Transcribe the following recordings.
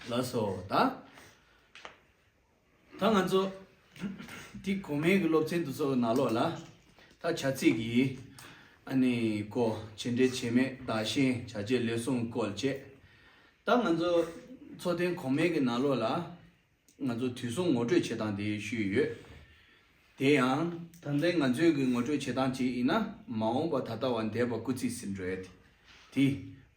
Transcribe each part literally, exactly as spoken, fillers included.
ལགས་སོ། ད་ད་ང་ཚོ་དེ་གོང་མའི་གི་སློབ་ཚན་དེ་ཚོ་གི་ནང་ལོགས་ལ་ད་བྱ་ཚིག་གི་ཨ་ནི་སྐོར། བྱེད་འབྲེལ་བྱེད་མེད་བདག་གཞན་བྱ་བྱེད་ལས་གསུམ་སྐོར་བཅས། ད་ང་ཚོ་འཚོ་རྟེན་གོང་མའི་གི་ནང་ལོགས་ལ་ང་ཚོ་དུས་གསུམ་ངོ་སྤྲོད་བྱེད་སྟངས་དེ་ཞུས་ཡོད། དེ་ཡང་ད་ལྟའི་ང་ཚོའི་གི་ངོ་སྤྲོད་བྱེད་སྟངས་ཅིག་ཡིན་ན། མ་འོངས་པ། ད་ལྟ་བ། འདས་པ། སྐུལ་ཚིག་ཟིན་འགྲོ་ཡ་དེ་དེ་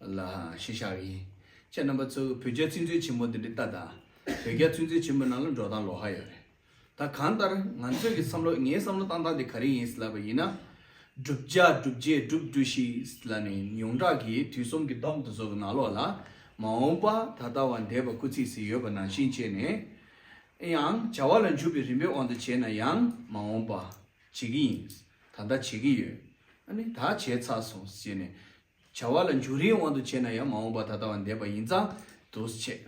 ལ་གཞི་བཞག་ཡིན། ཁྱེད་རྣམ་པ་ཚོ་བོད་རྒྱ་ཚིག་མཛོད་ཆེན་མོ་འདི་འདྲ་ལྟ་དང་། བོད་རྒྱ་ཚིག་མཛོད་ཆེན་མོ་ནང་ལ་འགྲོ་སྟངས་ལོགས་ཀ་ཡོད་རེད། ད་གང་ལྟར་ང་ཚོའི་གི་བསམ་བློ། ངའི་བསམ་བློ་བཏང་སྟངས་དེ་ག་རེ་ཡིན་ལབ་པ་ཡིན་ན། བསྒྲུབ་བྱ། བསྒྲུབ་བྱེད། བསྒྲུབ། བསྒྲུབས་ཤིང་ལབ་ནས་ཡོངས་གྲགས་ཀྱི་དུས་གསུམ་གྱི་སྡོམ་དེ་ཚོ་གི་ནང་ལོགས་ལ་མ་འོངས་པ། ད་ལྟ་བ། འདས་པ། སྐུལ་ཚིག་ཟེར་ཡོད་པ་ནང་བཞིན་བྱས་ནས། ཡང་བྱ་བ་ལ་འཇུག་པའི་རིམ་པའི་དབང་དུ་བྱས་ན་ཡང་མ་འོངས་པ་བྱེད་ཀྱི་ཡིན། ད་ལྟ་བྱེད་ཀྱི་ཡོད། ཨ་ནི་ད་བྱས་ཚར་སོང་ཟེར་ནས། བྱ་བ་ལ་འཇུག་རིམ་དབང་དུ་བྱས་ན་ཡང་མ་འོངས་པ། ད་ལྟ་བ། འདས་པ་ཡིན་ཙང་འདུག་སེ་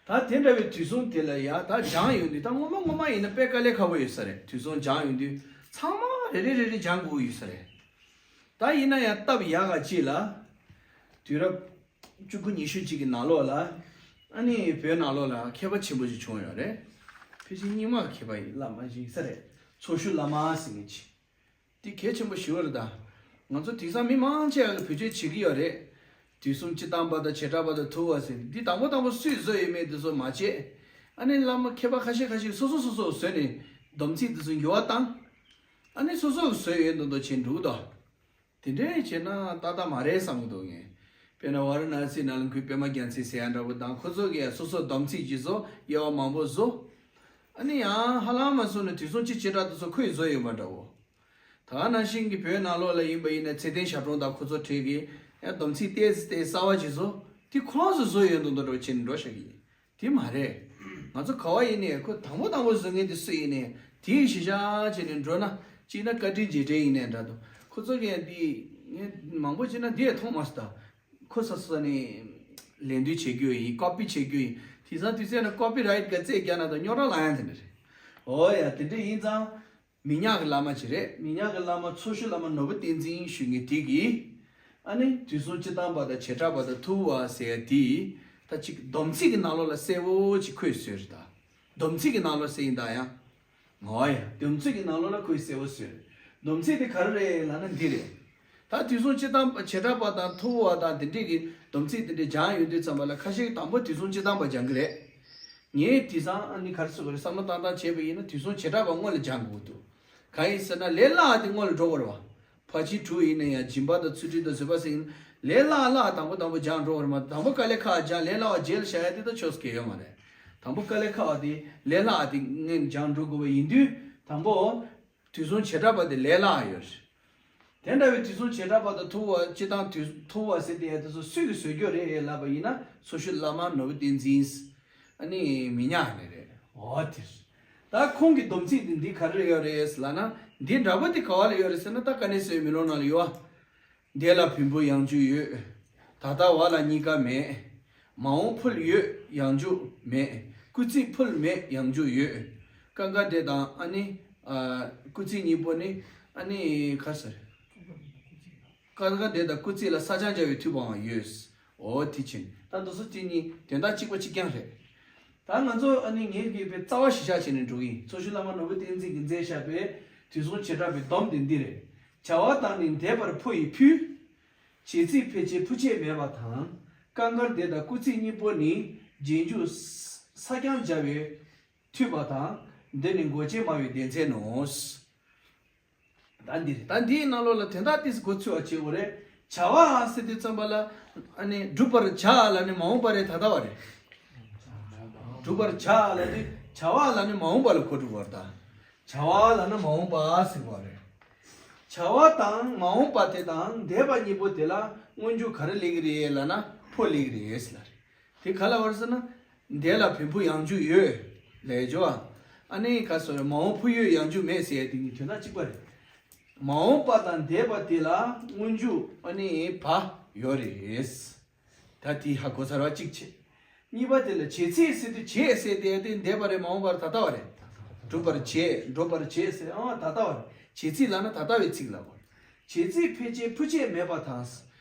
བྱས། ད་དེ་འདྲ་བའི་དུས་གསུམ་དེ་ལ་ཡ་ད་སྦྱང་ཡོང་དུས། ད་ངོ་མ་ངོ་མ་ཡིན་ན་དཔེ་དཀའ་ལས་ཁག་པོ་ཡོད་ས་རེད། དུས་གསུམ་སྦྱང་ཡོང་དུས་ཚང་མ་རེ་རེ་རེ་རེ་སྦྱང་དགོས་ཡོད་ས་རེད། ད་ཡིན་ན་ཡང་སྟབས་ཡག་ག་ཅིག་ལ་དུས་རབས་བཅུ་དགུ་ཉི་ཤུ་གཅིག་གི་ནང་ལོགས་ལ་ཨ་ནི་བོད་ནང་ལོགས་ལ་མཁས་པ་ཆེན་པོ་ཞིག་བྱུང་ཡོད་རེད། ཕལ་ཆེར་རྙིང་མ་མཁས་པ་ཡིན་ལབ་མ་ཤེས་ས་རེད། ཚོགས་ཞུགས་བླ་མ་ཟེར་མཁན་ཅིག། འདི་གལ་ཆེན་པོ་ཞེ་པོ་རེད་ད། ང་ཚོ་དེང་སང་མི་མང་ཆེ་བ་གིས་བེད་སྤྱོད་བྱེད་ཀྱི་ཡོད་རེད། དུས་གསུམ་སྤྱིར་བཏང་པ་དང་བྱེ་བྲག་པ་དང་ཐུབ་པ་ཟེར། འདི་དང་པོ་དང་པོ་སུས་བཟོས་ཡོད་མེད་དེ་ཚོ་མ་བྱེད། ཨ་ནི་བླ་མ་མཁས་པ་ཁ་ཤས་ཁ་ཤས་སོ་སོ་སོ་སོ་བཟོས་ནས་སྡོམ་ཚིག་དེ་ཚོ་འགྱུར་བ་བཏང་། ཨ་ནི་སོ་སོ་གིས་བཟོས་ཡོད་མདོག་མདོག་བྱས་འདུག་དོ། དེ་འདྲས་བྱས་ན་ཏག་ཏག་མ་རེད་བསམ་གྱི་འདུག་ངས། དཔེར་ན་ཝཱ་ར་ཎཱ་སི་ནང་ལ་གུས་པདྨ་རྒྱལ་མཚན་ཟེར་ཡ་འདྲ་པོ་དང་། ཁོ་ཚོ་གིས་ཡང་སོ་སོ་སྡོམ་ཚིག་ཅིག་བཟོ། དབྱེ་བ་མང་པོ་བཟོ། ཨ་ནི་ཡང་ཧ་ལམ་མ་སོང་ན་དུས་གསུམ་སྤྱི་བྱེ་བྲག་དེ་ཚོ་ཁོས་བཟོས་ཡོད་པ་འདྲ་བོ། ད་ག་ནང་བཞིན་གྱི་བོད་ནང་ལོགས་ལ་ཡིན་པ་ཡིན་ན་ཚེ་བརྟན་ཞབས་དྲུང་དང་ཁོ་ཚོ་གྲས་ཀྱིས་ཡང་སྡོམ་ཚིག་ཏོག་ཙམ་ཏོག་ཙམ་གསར་བ་ཅིག་བཟོ། དེ་ཁོ་རང་ཚོས་བཟོས་ཡོད་མདོག་མདོག་འདྲ་བོ་བྱས་ནས་འགྲོ་ཤག་གི་ཡིན། དེ་མ་རེད། ང་ཚོ་ག་བ་ཡིན་ནའི་ཁོ་དང་པོ་དང་པོ་བཟོ་མཁན་དེ་སུ་ཡིན་ནའི་དེའི་གཞི་བཞག་བྱས་ནས་འགྲོ་ན། གཅིག་ན་བཀའ་དྲིན་རྗེས་དྲན་ཡིན་ནའི་འདྲ་འདུག། ཁོ་ཚོ་གིས་ཡང་དེ་མང་པོ་བྱས་ན་དེ་ཡང་མཐོང་མ་སོང་ད། ཁོ་སོ་སོ་ནས་ལེན་འདུན་བྱེད་རྒྱུ་ཡིན། ཀོ་པི་བྱེད་རྒྱུ་ཡིན། དེང་སང་དུས་ཚོད་ན་ཀོ་པི་རའིཊ་གི་རྩོད་རྒྱག་ན་ད་རྙོག་དྲ་ལངས་ཡ་དེ་འདྲ་རེད། འོ་ཡ། དེ་འདྲ་ཡིན་ཙང་། མི་ཉག་གི་བླ་མ་ཅིག་རེད། མི་ཉག་གི་བླ་མ་ཚོགས་ཞུགས་བླ་མ་ནོར་བུ་བསྟན་འཛིན་ཞུ་མཁན་དེ་གིས། ཨ་ནི་དུས་གསུམ་སྤྱིར་བཏང་པ་དང་བྱེ་བྲག་པ་དང་ཐུབ་པ་ཟེར་ཡ་དེ། ད་ཅིག་སྡོམ་ཚིག་གི་ནང་ལོགས་ལ་གསལ་བོ་ཅིག་ཁོས་བཟོས་རེད་ད། སྡོམ་ཚིག་གི་ནང་ལོགས་ཟེར་ཡིན་ད་ཡང་། འོ་ཡ། སྡོམ་ཚིག་གི་ནང་ལོགས་ལ་ཁོས་གསལ་བོ་བཟོས་རེད། སྡོམ་ཚིག་དེ་ག་རེ་རེད་ལབ་ན་འདི་རེད། ད་དུས་གསུམ་སྤྱིར་བཏང་པ། བྱེ་བྲག་པ་དང་ཐུབ་པ་དང་དེ་འདྲས་ཀྱི་སྡོམ་ཚིག་དེ་འདྲས་སྦྱངས་ཡོང་དུས་ཙམ་པ་ལ་ཁ་ཤས་ཀྱིས་དང་པོ་དུས་གསུམ་སྤྱིར་བཏང་པ་སྦྱང་གི་རེད། ངས་དེང་སང་ཨ་ནི་ག་རེ་ཟེར་དགོས་རེད། བསམ་བློ་བཏང་སྟངས་བྱས་པ་ཡིན་ན་དུས་གསུམ་བྱེ་བྲག་པ་སྔོན་ལ་སྦྱང་དགོས་འདུག། གང་ཡིན་ཟེར་ན་ལས་སླ་བ་དེ་སྔོན་ལ་འགྲོ་དགོས་རེད་བ། ཕར་ཕྱིན་དྲུག་ཡིན་ན་ཡང་། སྦྱིན་པ་དང་ཚུལ་ཁྲིམས་དང་བཟོད་པ་ཟེར་ཡིན། ལས་སླ་སླ་དང་པོ་དང་པོ་སྦྱང་འགྲོ་དགོས་རེད་མ། དང་པོ་དཀའ་ལས་ཁག་སྦྱང་། ལས་སླ་བ་རྗེས་ལ་བཞག་ཡ་དེ་ད་ཆོག་ས་གང་ཡང་ཡོད་མ་རེད། དང་པོ་དཀའ་ལས་ཁག་པ་དེ། ལས་སླ་བ་དེ་སྔོན་སྦྱང་འགྲོ་དགོས་པ་ཡིན་དུས། དང་པོ་དུས་གསུམ་བྱེ་བྲག་པ་དེ་ལས་སླ་བ་ཡོད་རེད། དེ་འདྲ་བའི་དུས་གསུམ་བྱེ་བྲག་པ་དང་ཐུབ་པ། སྤྱིར་བཏང་དུས་ཐུབ་པ་ཟེར་དེ་ཡ་དེ་ཚོ་སུས་ཀྱིས་བཟོས་རྒྱུ་རེད་ལབ་པ་ཡིན་ན། ཚོགས་ཞུགས་བླ་མ་ནོར་བུ་བསྟན་འཛིན། ཨ་ནི་མི་ཉག་ནས་རེད། འོ་དེ་རེད། ད་ཁོང་གི་སྡོམ་ཚིག་འདི་འདི་ག་རེ་ཡོད་རེད་ལབ་ན། འདི་འདྲ་པོ་འདི་ག་བ་ལ་ཡོད་རེད་ཟེར་ན། ད་དཀའ་གནད་གསལ་བའི་མེ་ལོང་ནང་ལ་ཡོད་ཨ། འདས་ལ་བོན་པོ་ཡང་འཇུག་ཡོད། ད་ལྟ་བ་ལ་གཉིས་ཀ་མེད། མ་འོངས་ཕུལ་ཡོད་ཡང་འཇུག་མེད། སྐུལ་ཚིག་ཕུལ་མེད་ཡང་འཇུག་ཡོད། ཀ་མགར་འདས་དང་ཨ་ནི། ཨ། སྐུལ་ཚིག་གཉིས་པོ་ནི། ཨ་ནི་ག་རེ་ཟེར། ཀ་མགར་འདས་དང་སྐུལ་ཚིག་ལ་ས་སྦྱང་བྱ་བའི་མཐུན་པའང་ཡོད། འོ་དེ་བྱས་ནས་ད་འདི་ཚོ་དེ་གཉིས་དོན་དག་གཅིག་པ་གཅིག་རྐྱང་རེད། ད་ང་ཚོ་ཨ་ནི་ངས་གི་པའི་རྩ་བ་གཞི་བཞག་བྱས་ནས་འགྲོ་གི་ཡིན། ཚོགས་ཞུགས་བླ་མ་ནོར་བུ་བསྟན་འཛིན་གྱིས་མཛད་བཞག་པའི་དུས་གསུམ་བྱེ་བྲག་པའི་སྡོམ་དེ་འདི་རེད། བྱ་བ་དང་ནི་འདས་པར་ཕོ་ཡི་ཕུལ། བྱེད་ཚིག་ཕལ་ཆེར་ཕུ་ཆད་མེད་པ་དང་། ཀ་མགར་འདས་དང་སྐུལ་ཚིག་གཉིས་པོ་ནི་རྗེས་འཇུག་ས་སྦྱང་བྱ་བའི་མཐུན་པ་དང་། འདི་ནི་མགོ་ཅན་སྨྲ་བའི་སྡེ་ཚན་ནོ། ད་འདི་རེད། ད་འདིའི་ནང་ལོགས་ལ་དོན་དག་ཏོག་ཙམ་གོ་ཚོད་པ་བྱེད་དགོས་རེད། བྱ་བ་ཟེར་དུས་ཙམ་པ་ལ། ཨ་ནི་བསྒྲུབ་པར་བྱ་ལབ་ནི་མ་འོངས་པ་རེད། ད་ལྟ་བ་རེད། བསྒྲུབ་པར་བྱ་ལབ་དུས་བྱ་བ་ལབ་ནི་མ་འོངས་པ་ལ་གོ་སྒྲིག་དགོས་རེད་ད། བྱ་བ་ལབ་ན་མ་འོངས་པ་ཟེར་བ་རེད། བྱ་བ་དང་མ་འོངས་པ་དེ་དང་འདས་པ་གཉིས་པོ་དེ་ལ་སྔོན་འཇུག་ག་རེ་སླེབས་ཀྱི་རེད་ལབ་ན་ཕོ་སླེབས་ཀྱི་རེད་ཟེར་ལ་རེད། དེ་ག་ལ་བར་ཟེར་ན། འདས་ལ་བོན་ཕུ་ཡང་འཇུག་ཡོད་ལབ་ཡ་ཅིག་ཡོད་ཨ། ཨ་ནི་ག་རེ་ཟེར། མ་འོངས་ཕུ་ཡོད་ཡང་འཇུག་མེད་ཟེར་ཡ་དེ་གཉིས་དོན་དག་གཅིག་པ་རེད། མ་འོངས་པ་དང་འདས་པ་དེ་ལ་སྔོན་འཇུག་ཨ་ནི་བ་ཡོད་རེད། ད་དེ་ཧ་གོ་ཚར་བ་གཅིག་བྱས། གཉིས་པ་དེ་ལ་བྱེད་ཚིག་ཟེར་དུས་བྱེད་ཟེར་དེ་དེ་འདས་པ་རེད། མ་འོངས་པར་ད་ལྟ་བ་རེད། བསྒྲུབ་པར་བྱེད། འགྲུབ་པར་བྱེད་ཟེར། ཨང་ད་ལྟ་བ་རེད། བྱེད་ཚིག་ལབ་ན་ད་ལྟ་བའི་ཚིག་ལ་གོ། བྱེད་ཚིག་ཕལ་ཆེར་ཕུ་ཆད་མེད་པ་དང་།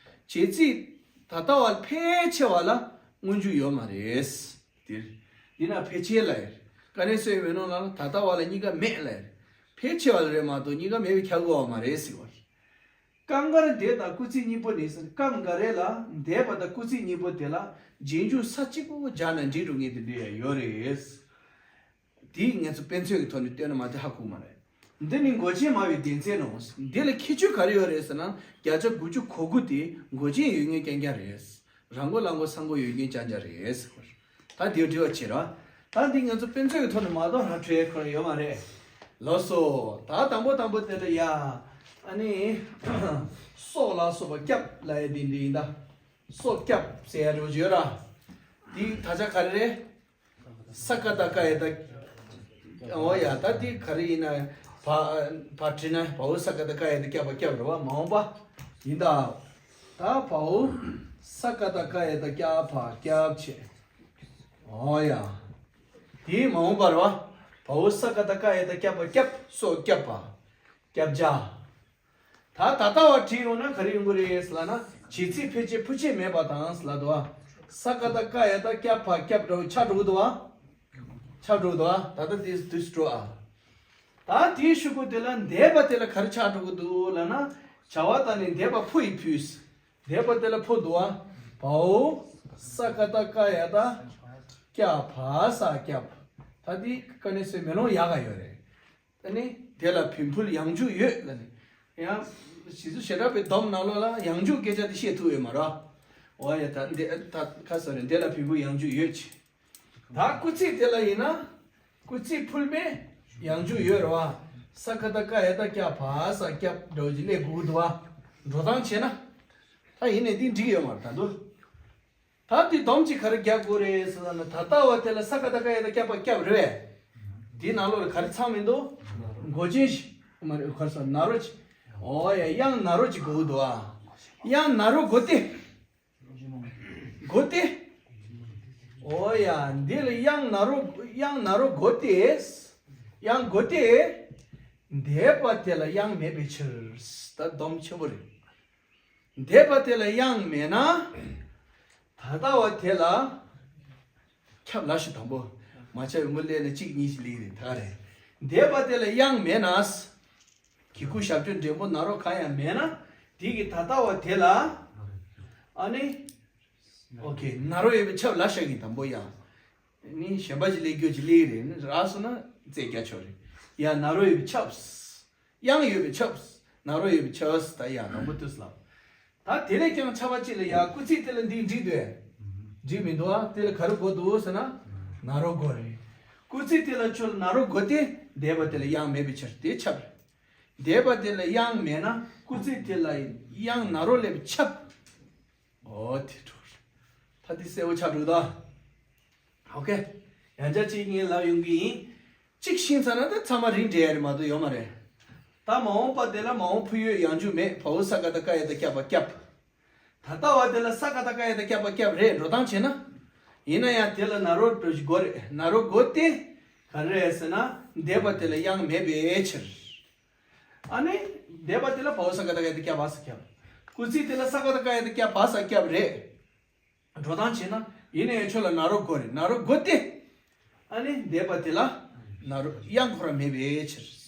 བྱེད་ཚིག་ད་ལྟ་བ་ཕལ་ཆེ་བ་ལ་སྔོན་འཇུག་ཡོད་མ་རེད། དེར། འདི་ན་ཕལ་ཆེར་ལ་ཡིན། ཀ་ནས་སོས་མེ་ནོ་ལ་ད་ལྟ་བ་ལ་གཉིས་ཀ་མེད་ལ་ཡིན། ཕལ་ཆེ་བ་ལ་རེད་མ་གཏོགས་གཉིས་ཀ་མེད་པའི་ཁྱབ་དགོས་པ་མ་རེད་ཟེར་བ་རེད། ཀང་ཀར་འདས་དང་སྐུལ་ཚིག་གཉིས་པོ་ནི་ཟེར། ཀང་ཀ་རེ་ལ་འདས་པ་དང་སྐུལ་ཚིག་གཉིས་པོ་དེ་ལ་རྗེས་འཇུག་ས་གཅིག་པོ་སྦྱར་ན་འགྲིག་འགྲོ་ངེས་དེ་འདྲ་ཡང་ཡོད་རེད། དེ་ངས་ཚོ་དཔེ་མཚོན་གྱི་ཐོག་ནས་བཏོན་ན་མ་གཏོགས་ཧ་གོ་མ་རེད། འདི་ནི་མགོ་ཅན་སྨྲ་བའི་སྡེ་ཚན་ནོ། འདི་ལ་ཁྱད་ཆོས་ག་རེ་ཡོད་རེད་ཟེར་ན། བརྒྱ་ཆ་དགུ་བཅུ་གོ་དགུ་དེ་མགོ་ཅན་ཡོད་མཁན་རྐྱང་རྐྱང་རེད། རང་མགོ་ལ་མགོ་ས་མགོ་ཡོད་མཁན་རྐྱང་རྐྱང་རེད་ཟེར་བ་རེད། ད་དེའི་དྲི་བ་བྱེད་ར། ད་འདི་ང་ཚོ་དཔེ་མཚོན་གྱི་ཐོག་ནས་མ་གཏོགས་ར་འཕྲོས་ཁོ་རང་ཡོད་མ་རེད། ལགས་སོ། ད་དང་པོ་དང་པོ་དེ་ལ་ཡ། ཨ་ནི། སྲོག་ལ་སོགས་པ་སྐྱབས་ལ་ཡ་འདི་འདྲ་ཡིན་ད། སྲོག་སྐྱབས་ཟེར་ཡ་འདྲ་བོ་ཅིག་ཡོད་ར། འདི་དག་ཆ་ག་རེ་རེད། ས་ཀ་བཏགས་སྐ་ཡ་བཏགས། འོ་ཡ། ད་འདི་ག་རེ་ཡིན་ན། བ་བ་བྲིས་ན་བའོ་ས་ཀ་བཏགས་སྐ་ཡ་བཏགས་སྐྱ་བ་སྐྱབས་རེད་བ། མ་འོངས་པ་ཡིན་ད། ད་བའོ་ས་ཀ་བཏགས་སྐ་ཡ་བཏགས་སྐྱ་བ་སྐྱབས་བྱས། འོ་ཡ། དེའི་མ་འོངས་པ་རེད་བ། བའོ་ས་ཀ་བཏགས་སྐ་ཡ་བཏགས་སྐྱ་བ་སྐྱབས། སྲོག་སྐྱབས་པ། སྐྱབས་རྗེ། ད་ད་ལྟ་བ་བྲིས་ཡོང་ན་ག་རེ་ཡོང་གི་རེད་ལབ་ན། བྱེད་ཚིག་ཕལ་ཆེར་ཕུ་ཆེ་མེད་པ་དང་ལབ་འདུག་བ། ས་ཀ་བཏགས་སྐ་ཡ་བཏགས་སྐྱ་བ་སྐྱབས་འདྲ་བོ་ཆགས་འགྲོ་གི་འདུག་བ། ཆགས་འགྲོ་གི་འདུག་བ། ད་ལྟ་དེ་དུས་སུ་འགྲོ་ཨ། ད་དེའི་གཞུག་གུ་དེ་ལ་འདས་པ་དེ་ལ་ག་རེ་ཆགས་འགྲོ་གི་འདུག་ལབ་ན། བྱ་བ་དང་ནི་འདས་པ་ཕོ་ཡི་ཕུད། འདས་པ་དེ་ལ་ཕོ་འདུག་བ། བའོ་ས་ཀ་བཏགས་སྐ་ཡ་བཏགས་སྐྱ་བ་ས་སྐྱབས། ད་དེ་ཀ་ནས་སོས་མེ་ལོང་ཡག་ག་ཡོད་རེད། ཨ་ནི། དེ་ལ་བིང་ཕུལ་ཡང་འཇུག་ཡོད་ལ་ནི། ཡང་། ཞེ་སུ་ཞེ་དྲག་པའི་སྡོམ་ནང་ལོགས་ལ་ཡང་འཇུག་སྐད་ཆ་དེ་བཤད་ཐུབ་ཡོད་མ་རེད། འོ་ཡ། ད་འདི་ད་ཁ་སོ་རེད། འདི་ལ་བིང་ཕུལ་ཡང་འཇུག་ཡོད་ཅེས། ད་སྐུལ་ཚིག་དེ་ལ་ཡིན་ན། སྐུལ་ཚིག་ཕུལ་མེད་ཡང་འཇུག་ཡོད་རེད་བ། ས་ཀ་བཏགས་སྐ་ཡ་བཏགས་སྐྱ་བ་ས་སྐྱབས་འདྲ་བོ་ཅིག་སླེབས་དགོས་ཀྱི་འདུག་བ། འགྲོ་སྟངས་བྱས་ན། ད་ཡིན་ནའི་འདི་འགྲིག་ཡོད་མ་རེད་ད་འདུག་ད་འདི་སྡོམ་གཅིག་ག་རེ་རྒྱག་དགོས་རེད་ཟེར་ན། ད་ལྟ་བ་དེ་ལ་ས་ཀ་བཏགས་སྐ་ཡ་བཏགས་སྐྱ་བ་སྐྱབས་རེད་པས། འདིའི་ནང་ལོགས་ལ་ག་རེ་ཚང་མི་འདུག་མགོ་ཅན་ཞིག་མ་རེད། ག་རེ་ཟེར། ན་རོ་ཅིག་འོ་ཡ། དབྱངས་ན་རོ་ཅིག་དགོས་ཀྱི་འདུག་ཨ། དབྱངས་ན་རོ་དགོས་ཏེ། དགོས་ཏེ། འོ་ཡ། འདི་ལ་དབྱངས་ན་རོ། དབྱངས་ན་རོ་དགོས་ཏེ། དབྱངས་དགོས་ཏེ། འདས་པ་དེ་ལ་དབྱངས་མེད་པའི་ཕྱིར། ད་སྡོམ་ཆེན་པོ་རེད། འདས་པ་དེ་ལ་དབྱངས་མེད་ན། ད་ལྟ་བ་དེ་ལ་ཁྱབ་ལ་ཞིག་དང་པོ། མ་ཁྱབ་པའི་མུ་ལེ་ནས་གཅིག་གཉིས་ཤིག་ལེགས་རེད་ད་ག་རེད། འདས་པ་དེ་ལ་དབྱངས་མེད་ན། གི་གུ་ཞབས་ཀྱུ་འགྲེང་བུ་ན་རོ་གང་ཡང་མེད་ན། དེ་གི་ད་ལྟ་བ་དེ་ལ། ཨ་ནི། ཨོ་ཁེ། ན་རོ་ཡོད་པའི་ཁྱབ་ལ་ཞིག་གི་དང་པོ་ཡ། ནི་གཞན་པ་ཅིག་ལེགས་རྒྱུ་ཅིག་ལེགས་རེད། ནི་རག་སོང་ན་རྩེ་རྒྱ་ཆོག་རེད། ཡ། ན་རོ་ཡོད་པའི་ཁྱབ། དབྱངས་ཡོད་པའི་ཁྱབ། ན་རོ་ཡོད་པའི་ཁྱབ། ད་ཡ་དང་པོ་དུས་ལ། ད་དེ་ལས་ཀྱང་ཁྱབ་པ་ཅིག་ལ་ཡ། སྐུལ་ཚིག་དེ་ལ་འདི་འགྲིག་འདུག་ཨེ། འགྲིག་མི་འདུག་ཨ། དེ་ལ་ག་རེ་དགོས་འདུག་ཟེར་ན། ན་རོ་དགོས་རེད། སྐུལ་ཚིག་དེ་ལ་ཁྱོད་ན་རོ་དགོས་ཏེ། འདས་པ་དེ་ལ་དབྱངས་མེད་པའི་ཕྱིར་དེ་ཁྱབ་རེད། འདས་པ་དེ་ལ་དབྱངས་མེད་ན་སྐུལ་ཚིག་དེ་ལ་དབྱངས་ན་རོ་སླེབས་ཁྱབ། འོ་དེ་འགྲོ་རེད། ད་དེ་གསལ་པོ་ཆགས་འགྲོ་གི་འདུག་ཨ། ཨོ་ཁེ། ཡང་བསྐྱར་གཅིག་ངས་ལབ་ཡོང་གི་ཡིན། གཅིག་ཤེས་ཚར་ན་ད་ཚང་མ་རིགས་འགྲེ་ཡ་རེད་མ་གཏོགས་ཡོད་མ་རེད། ད་མ་འོངས་པ་དེ་ལ་མ་འོངས་ཕུ་ཡོད་ཡང་འཇུག་མེད། བའོ་ས་ཀ་བཏགས་སྐ་ཡ་བཏགས་སྐྱ་བ་སྐྱབས། ད་ལྟ་བ་དེ་ལ་ས་ཀ་བཏགས་སྐ་ཡ་བཏགས་སྐྱ་བ་སྐྱབས་རེད། འགྲོ་སྟངས་བྱས་ན། ཡིན་ན་ཡང་དེ་ལ་ན་རོ་འགྲོ་ཞིག་དགོས་རེད། ན་རོ་དགོས་ཏེ། ག་རེ་རེད་ཟེར་ན། འདས་པ་དེ་ལ་དབྱངས་མེད་པའི་ཕྱིར། ཨ་ནི། འདས་པ་དེ་ལ་བའོ་ས་ཀ་བཏགས་སྐ་ཡ་བཏགས་སྐྱ་བ་ས་སྐྱབས། སྐུལ་ཚིག་དེ་ལ་ས་ཀ་བཏགས་སྐ་ཡ་བཏགས་སྐྱ་བ་ས་སྐྱབས་རེད། འགྲོ་སྟངས་བྱས་ན། ཡིན་ནའི་ཁྱོད་ལ་ན་རོ་དགོས་རེད། ན་རོ་དགོས་ཏེ། ཨ་ནི་འདས་པ་དེ་ལ་ན་རོ་དབྱངས་ཁོ་རང་མེད་པའི་ཕྱིར།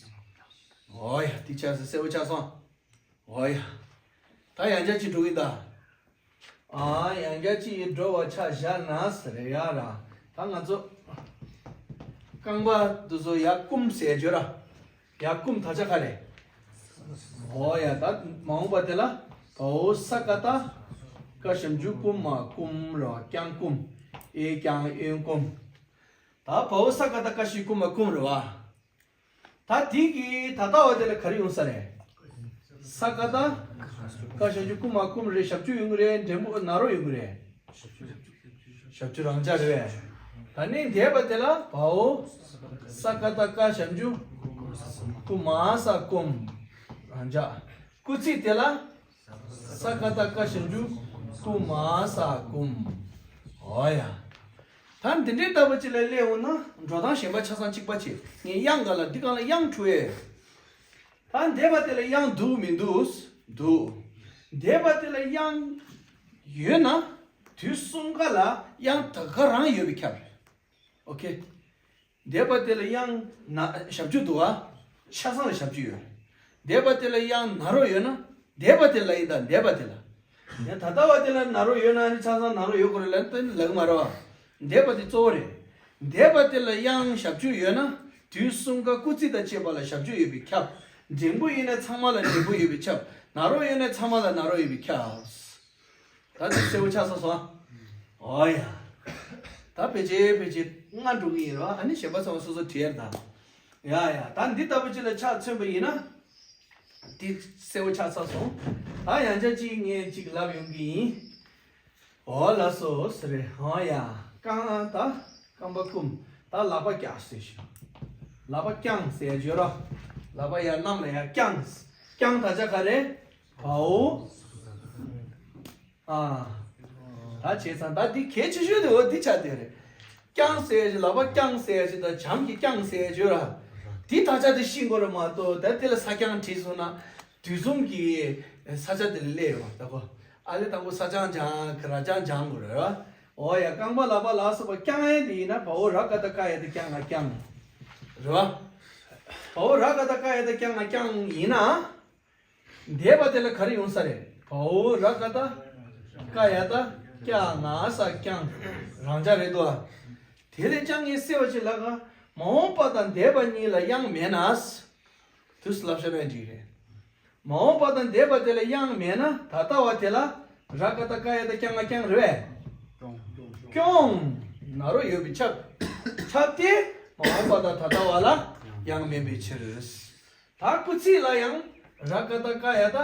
འོ་ཡ། དེ་ཆགས་སོང་། གསལ་པོ་ཆགས་སོང་། འོ་ཡ། ད་ཡང་བསྐྱར་གཅིག་འགྲོ་གི་ད། ཨ། ཡང་བསྐྱར་གཅིག་འགྲོ་བ་ཆ་བཞག་ན་ཟེར་ཡ་ར། ད་ང་ཚོ་རྐང་པ་འདི་ཚོ་ཡར་བསྐུམ་ཟེར་བརྗོད་ར། ཡར་བསྐུམ་དག་ཆ་ག་རེ། འོ་ཡ། ད་མ་འོངས་པ་དེ་ལ་བའོ་ས་ཀ་བཏགས་སྐ་ཞབས་ཀྱུ་བསྐུམ་མ་བསྐུམ་རེད་བ། བསྐྱངས་བསྐུམ། ཨེ་བསྐྱངས་ཨེན་བསྐུམ། ད་བའོ་ས་ཀ་བཏགས་སྐ་ཞབས་ཀྱུ་བསྐུམ་མ་བསྐུམ་རེད་བ། ད་དེ་གི་ད་ལྟ་བ་དེ་ལ་ག་རེ་ཡོང་ས་རེད། ས་ཀ་བཏགས་སྐ་ཞབས་ཀྱུ་བསྐུམ་མ་བསྐུམ་རེད། ཞབས་ཀྱུ་ཡོང་གི་རེད། འགྲེང་བུ་ན་རོ་ཡོང་གི་རེད། ཞབས་ཀྱུ་རང་འཇགས་རེད་པས། ད་ནི་འདས་པ་དེ་ལ་བའོ་ས་ཀ་བཏགས་སྐ་ཞབས་ཀྱུ་བསྐུམ་མ་ས་བསྐུམ། རང་འཇགས། སྐུལ་ཚིག་དེ་ལ་ས་ཀ་བཏགས་སྐ་ཞབས་ཀྱུ་བསྐུམ་མ་ས་བསྐུམ། འོ་ཡ། ད་འདི་འདྲའི་ལྟ་བུ་ཅིག་ལ་སླེབས་འོང་ན་འགྲོ་སྟངས་གཞན་པ་ཆ་ཚང་གཅིག་པ་བྱེད། ངས་དབྱངས་ག་ལ་འདི་གང་ལ་དབྱངས་འཁྲུལ་ཡས། ད་འདས་པ་དེ་ལ་དབྱངས་འདུག་མི་འདུག་འདུག་འདས་པ་དེ་ལ་དབྱངས་ཡོད་ན། དུས་གསུམ་ཀ་ལ་དབྱངས་ད་ག་རང་ཡོད་པའི་ཁྱབ་རེད། ཨོ་ཁེ། འདས་པ་དེ་ལ་དབྱངས་ན་ཞབས་ཀྱུ་འདུག་བ། ཆ་ཚང་ལ་ཞབས་ཀྱུ་ཡོད། འདས་པ་དེ་ལ་དབྱངས་ན་རོ་ཡོད་ན། འདས་པ་དེ་ལ་ཡིན་ད་འདས་པ་དེ་ལ། ཡང་ད་ལྟ་བ་དེ་ལ་ན་རོ་ཡོད་ན་ནི་ཆ་ཚང་ན་རོ་ཡོད་དགོས་རེད་ལབ་ན་ལབ་གི་མ་རེད་བ། འདས་པ་དེ་གཙོ་བོ་རེད། འདས་པ་དེ་ལ་དབྱངས་ཞབས་ཀྱུ་ཡོད་ན། དུས་གསུམ་ཀ་སྐུལ་ཚིག་དང་བཅས་པ་ལ་ཞབས་ཀྱུ་ཡོད་པས་ཁྱབ། འགྲེང་བུ་ཡོད་ན་ཚང་མ་ལ་འགྲེང་བུ་ཡོད་པས་ཁྱབ། ན་རོ་ཡོད་ན་ཚང་མ་ལ་ན་རོ་ཡོད་པས་ཁྱབ། ད་དེ་གསལ་པོ་ཆགས་སོང་སོང་། ཨོ་ཡ། ད་ཕལ་ཆེར་ཕལ་ཆེར་ལྔ་འགྲོ་གི་ཡིན་རོ། ཨ་ནི་གཞན་པ་ཚང་མ་སོ་སོ་བྲིས་ཡར་དང་། ཡ་ཡ། ད་འདི་ལྟ་བུ་ཅིག་ལ་ཆ་མཚོན་པ་ཡིན་ན། དེ་གསལ་པོ་ཆགས་ཚར་སོང་། ད་ཡང་བསྐྱར་གཅིག་ངས་གཅིག་ལབ་ཡོང་གི་ཡིན། འོ་ལགས་སོ་ཟེར་རེད། འོ་ཡ། རྐང་ད་རྐང་པ་བསྐུམ། ད་ལག་པ་བཀྱག་ཟེར་ཞིག་ལག་པ་བརྐྱངས་ཟེར་བརྗོད་རོགས། ལག་པ་ཡར་གནམ་ལ་ཡར་བརྐྱངས། བརྐྱངས་ད་ཆ་ག་རེ། བའོ། ཨ། ད་བྱས་ཙང་ད་འདི་གལ་ཆེ་ཤོས་དེ་འོ་འདི་ཆགས་བསྡད་རེད། བརྐྱངས་ཟེར་ཞིག་ལག་པ་བརྐྱངས་ཟེར་ཞིག་དང་བྱམས་ཀྱིས་བརྐྱངས་ཟེར་བརྗོད་ར། འདི་ད་ཆ་དེ་ཤེས་དགོས་རེད་མ་གཏོགས། ད་དེ་ལ་ས་རྐྱང་བྲིས་སོང་ན། དུས་གསུམ་གྱི་ས་ཆ་དེ་ལ་སླེབས་ཡོང་བ་ལྟ་གོ། ཨ་ལེ་དང་པོ་ས་རྐྱང་སྦྱང་གི་ར་རྐྱང་སྦྱང་དགོས་རེད་བ། འོ་ཡ། རྐང་པ་ལག་པ་ལ་སོགས་པ་བརྐྱང་ཡས་དེ་ཡིན་ན་བའོ་ར་ག་ད་ཀ་ཡ་དེ་བརྐྱང་ང་བརྐྱང་། རེད་བ། བའོ་ར་ག་ད་ཀ་ཡ་དེ་བརྐྱང་ང་བརྐྱང་ཡིན་ན། འདས་པ་དེ་ལ་ག་རེ་ཡོང་ས་རེད། བའོ་ར་ག་ད་ཀ་ཡ་ད་བརྐྱང་ང་ས་བརྐྱང་། རང་འཇགས་རེད་དོ། དེ་ལས་ཀྱང་ངས་གསལ་བ་ཅིག་ལབ་ག། མ་འོངས་པ་དང་འདས་པ་གཉིས་ལ་དབྱངས་མེད་ན། དུས་སུ་ལབ་བྱ་བའི་འགྲིག་རེད། མ་འོངས་པ་དང་འདས་པ་དེ་ལ་དབྱངས་མེད་ན་ད་ལྟ་བ་དེ་ལ་ར་ག་ད་ཀ་ཡ་ད་བརྐྱང་ང་བརྐྱང་རེད་བས། སྐྱོང་། ན་རོ་ཡོད་པས་ཁྱབ། ཁྱབ་སྟེ་མ་འོངས་པ་དང་ད་ལྟ་བ་ལ་དབྱངས་མེད་པའི་ཕྱིར། ད་སྐུལ་ཚིག་ལ་ཡང་ར་ག་ད་ཀ་ཡ་ད།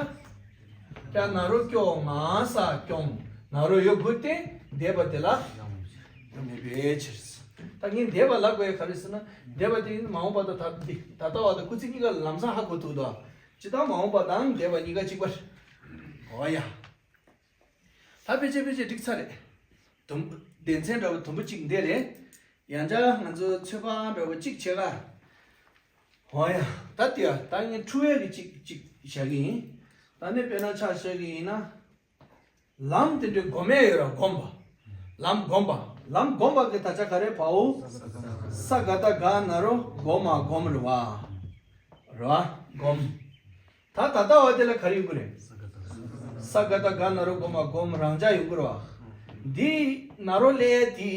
ཀྱ་ན་རོ་སྐྱོ་ང་ས་སྐྱོང་། ན་རོ་ཡོད་དགོས་ཏེ་འདས་པ་དེ་ལ་ཡང་མེད་པའི་ཕྱིར། ད་ངས་འདས་པ་ལབ་དགོས་ཡ་ག་རེ་ཟེར་ན། འདས་པ་དེ་ཡིན་མ་འོངས་པ་དང་ད་ད་ལྟ་བ་དང་སྐུལ་ཚིག་གཉིས་ཀ་ལམ་སང་ཧ་གོ་ཐུབ་དོ། ཇི་ལྟར་མ་འོངས་པ་དང་འདས་པ་གཉིས་ཀ་གཅིག་པ་རེད། འོ་ཡ། ད་ཕལ་ཆེར་ཕལ་ཆེར་འགྲིག་ཚར་རེད། དུམ་བུ་སྡེ་ཚན་འདྲ་བོ་དུམ་བུ་གཅིག་འདི་རེད། ཡང་བསྐྱར་ང་ཚོ་ཚོད་དཔག་འདྲ་བོ་གཅིག་བྱེད་ག། འོ་ཡ། ད་དེ་ཡ་ད་ངས་འཁྲུལ་བས་ཀྱི་གཅིག་གཅིག་བཞག་གི་ཡིན། ད་ནི་དཔེར་ན་ཆ་བཞག་གི་ཡིན་ན། ལམ་དེ་འདྲའི་སྒོམ་ཡས་ཡོད་ར་སྒོམ་པ། ལམ་སྒོམ་པ། ལམ་སྒོམ་པ་གི་ད་ཆ་ག་རེ་བའོ། ས་ག་ད་ག་ན་རོ་སྒོ་མ་སྒོམ་རེད་བ། རེད་བ། སྒོམ། ད་ད་ལྟ་བ་དེ་ལ་ག་རེ་ཡོང་གི་རེད། ས་ག་ད་ག་ན་རོ་སྒོ་མ་སྒོམ་རང་འཇགས་ཡོང་གི་རེད་བ། འདི་ན་རོ་ལས་དེ།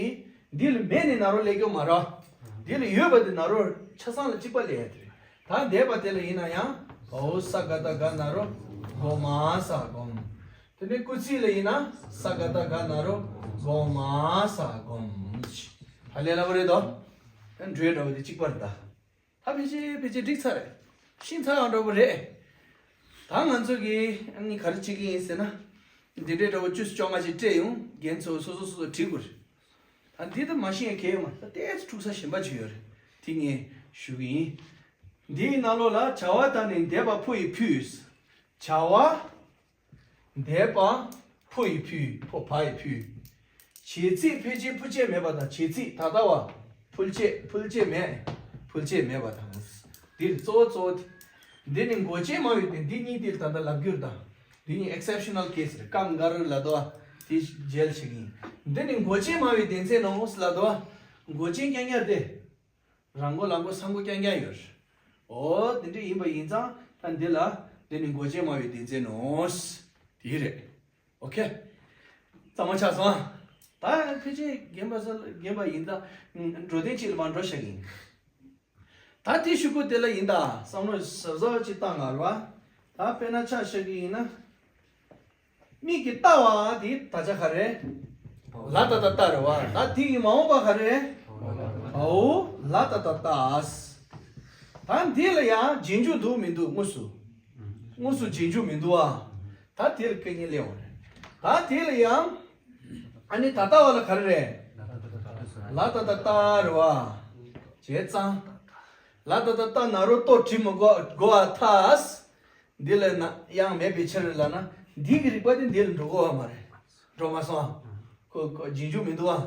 འདི་ལ་མེད་ནས་ན་རོ་ལས་ཀྱི་མ་རེད། འདི་ལ་ཡོད་པ་དེ་ན་རོ་ཆ་ཚང་ལ་གཅིག་པ་ལས་ཡ་དེ་རེད། ད་འདས་པ་དེ་ལ་ཡིན་ན་ཡང་བའོ་ས་ག་ད་ག་ན་རོ་སྒོ་མ་ས་སྒོམ། དེ་ནས་སྐུལ་ཚིག་ལ་ཡིན་ན་ས་ག་ད་ག་ན་རོ་སྒོ་མ་ས་སྒོམ། ཧ་ལས་སླ་པོ་རེད་དོ། ད་འགྲོས་འདྲ་བོ་དེ་གཅིག་པ་རེད་ད། ད་ཕལ་ཆེར་ཕལ་ཆེར་འགྲིག་ཚར་རེད། ཤེས་ཚར་ཡང་འདྲ་བོ་རེད། ད་ང་ཚོ་གིས་ཨ་ནི་ག་རེ་བྱེད་ཀྱི་ཡིན་ཟེར་ན། འདི་འདྲའི་འདྲ་བོ་བཅུ་བཅོ་ལྔ་ཞིག་སྤྲད་ཡོང་། རྒན་ཚོ་སོ་སོ་སོ་སོ་བྲིས་དགོས་རེད། ད་འདི་ད་མ་ཤེས་ཡ་གལ་ཡོད་མ་རེད། ད་ཏོག་ཙམ་འཁྲུག་ས་གཞན་པ་ཅིག་ཡོད་རེད། དེ་ངས་ཞུ་གི་ཡིན། འདིའི་ནང་ལོགས་ལ་བྱ་བ་དང་ནི་འདས་པ་ཕོ་ཡི་ཕུད། བྱ་བ། འདས་པ། ཕོ་ཡི་ཕུད། ཕོ་བ་ཡི་ཕུད། བྱེད་ཚིག་ཕལ་ཆེར་ཕུལ་བྱེད་མེད་པ་དང་། བྱེད་ཚིག་ད་ལྟ་བ། ཕུལ་བྱེད་ཕུལ་བྱེད་མེད། ཕུལ་བྱེད་མེད་པ་དང་། འདིར་གཙོ་བོ་གཙོ་བོ་དེ། འདི་ནི་མགོ་ཅན་སྨྲ་བའི་དོན། འདི་གཉིས་དེ་ད་ལྟ་ལབ་རྒྱུར་དང་། འདི་གཉིས་ཨེག་སེབ་ཤ་ནལ་ཀེ་སི་རེད། སྐབས་འགའ་རེ་ལ་དོ། དེ་རྗེས་ལ་བྱེད་ཀྱི་ཡིན། འདི་ནི་མགོ་ཅན་སྨྲ་བའི་དོན་མཚན་ནོ་ལ་དོ། མགོ་ཅན་རྐྱང་རྐྱང་སྟེ། རང་མགོ་ལག་མགོ་ས་མགོ་རྐྱང་རྐྱང་ཡོད་རེད། འོ་དེ་འདྲ་ཡིན་པ་ཡིན་ཙང་ད་འདི་ལ་འདི་ནི་མགོ་ཅན་སྨྲ་བའི་དོན་མཚན་ནོ། དེ་རེད། ཨོ་ཁེ། གཙང་མ་ཆགས་སོང་ཨ། ད་ཕལ་ཆེར་རྒན་པ་ས་རྒན་པ་ཡིན་ཙང་འགྲོ་དོན་གཅིག་ལ་མར་འགྲོ་བཞག་གི་ཡིན། ད་དེ་ཤུ་གུ་དེ་ལ་ཡིན་ད་བསམ་བློ་ཟབ་ཟབ་ཅིག་བཏང་ང་ར་བ། ད་དཔེར་ན་ཆ་བཞག་གི་ཡིན་ན། མིག་གིས་ལྟ་བ་དེ་ད་ཆ་ག་རེ། ལ་ད་ད་ལྟ་རེད་བ། ད་དེ་གི་མ་འོངས་པ་ག་རེ། འོ་ལ་ད་ད་ལྟ། ད་འདི་ལ་ཡང་རྗེས་འཇུག་འདུག་མི་འདུག་དངོས་སུ། དངོས་སུ་རྗེས་འཇུག་མི་འདུག་ཨ། ད་དེ་ལ་སྐད་ཉན་སླེབས་འོང་རེད། ད་དེ་ལ་ཡང་། ཨ་ནི་ད་ལྟ་བ་ལ་ག་རེ་རེད། ལ་ད་ད་ལྟ་རེད་བ། བྱས་ཙང་། ལ་ད་ད་ལྟ་ན་རོ་ལྟོ་བྲི་མི་དགོས་དགོས་ཨ་ཐ། འདི་ལ་ན་དབྱངས་མེད་པའི་ཕྱིར་ལབ་ན། འདི་གི་རིགས་པ་དེ་འདི་ལ་འགྲོ་གི་ཡོད་མ་རེད། འགྲོ་མ་སོང་ཨ། ཁོ་ཁོ་རྗེས་འཇུག་མི་འདུག་ཨ།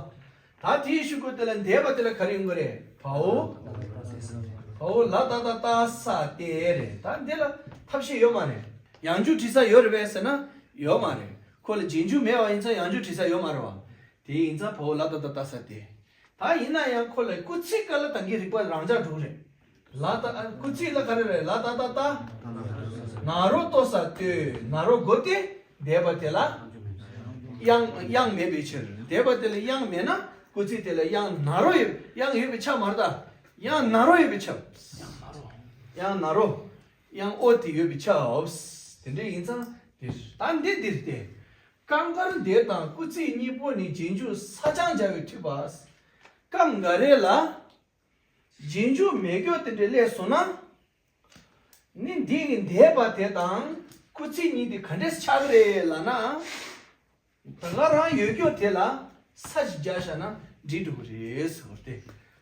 ད་དེའི་ཤུ་གུ་དེ་ལ་འདས་པ་དེ་ལ་ག་རེ་ཡོང་གི་རེད། བའོ། བའོ་ལ་ད་ད་ལྟ་ས་ཏེ་རེད། ད་འདི་ལ་ཐབས་ཤེས་ཡོད་མ་རེད། ཡང་འཇུག་བྲི་ས་ཡོད་རེད་པས་ཟེར་ན་ཡོད་མ་རེད། ཁོ་ལ་རྗེས་འཇུག་མེད་པ་ཡིན་ཙང་ཡང་འཇུག་བྲི་ས་ཡོད་མ་རེད་བ། དེ་ཡིན་ཙང་བའོ་ལ་ད་ད་ལྟ་ས་ཏེ། ད་ཡིན་ན་ཡང་ཁོ་ལ་སྐུལ་ཚིག་སྐབས་ལ་ད་གིན་རིག་པ་རང་འཇགས་འགྲོ་གི་རེད། ལ་ད་ཨ་སྐུལ་ཚིག་ལ་ག་རེ་རེད། ལ་ད་ད་ད། ན་རོ་ལྟོ་ས་ལྟོས། ན་རོ་དགོས་ཏེ་འདས་པ་དེ་ལ་དབྱངས་དབྱངས་མེད་པའི་ཕྱིར། འདས་པ་དེ་ལ་དབྱངས་མེད་ན་སྐུལ་ཚིག་དེ་ལ་དབྱངས་ན་རོ་ཡོད། དབྱངས་ཡོད་པས་ཁྱབ་མ་རེད་ད། དབྱངས་ན་རོ་ཡོད་པས་ཁྱབ། དབྱངས་ན་རོ། དབྱངས་ཨོ་དེ་ཡོད་པས་ཁྱབ། དེ་འདྲ་ཡིན་ཙང་འདིར་ད་འདི་འདིར་ཏེ། སྐབས་འགར་འདས་དང་སྐུལ་ཚིག་གཉིས་པོ་ནི་རྗེས་འཇུག་ས་ཆ་སྦྱར་བས་འཐུས་པ། སྐབས་འགའ་རེ་ལ་རྗེས་འཇུག་མེད་རྒྱུ་དེ་འདྲ་སླེབས་སོང་ན། ནི་འདི་གི་འདས་པ་དེ་དང་སྐུལ་ཚིག་གཉིས་དེ་ག་འདྲས་ཆགས་ཀྱི་རེད་ལབ་ན། ད་ག་རང་ཡོད་རྒྱུ་དེ་ལ་ས་ཞིག་སྦྱར་བཞག་ན་འགྲིག་འགྲོ་གི་རེད་ཟེར་བ་སྟེ།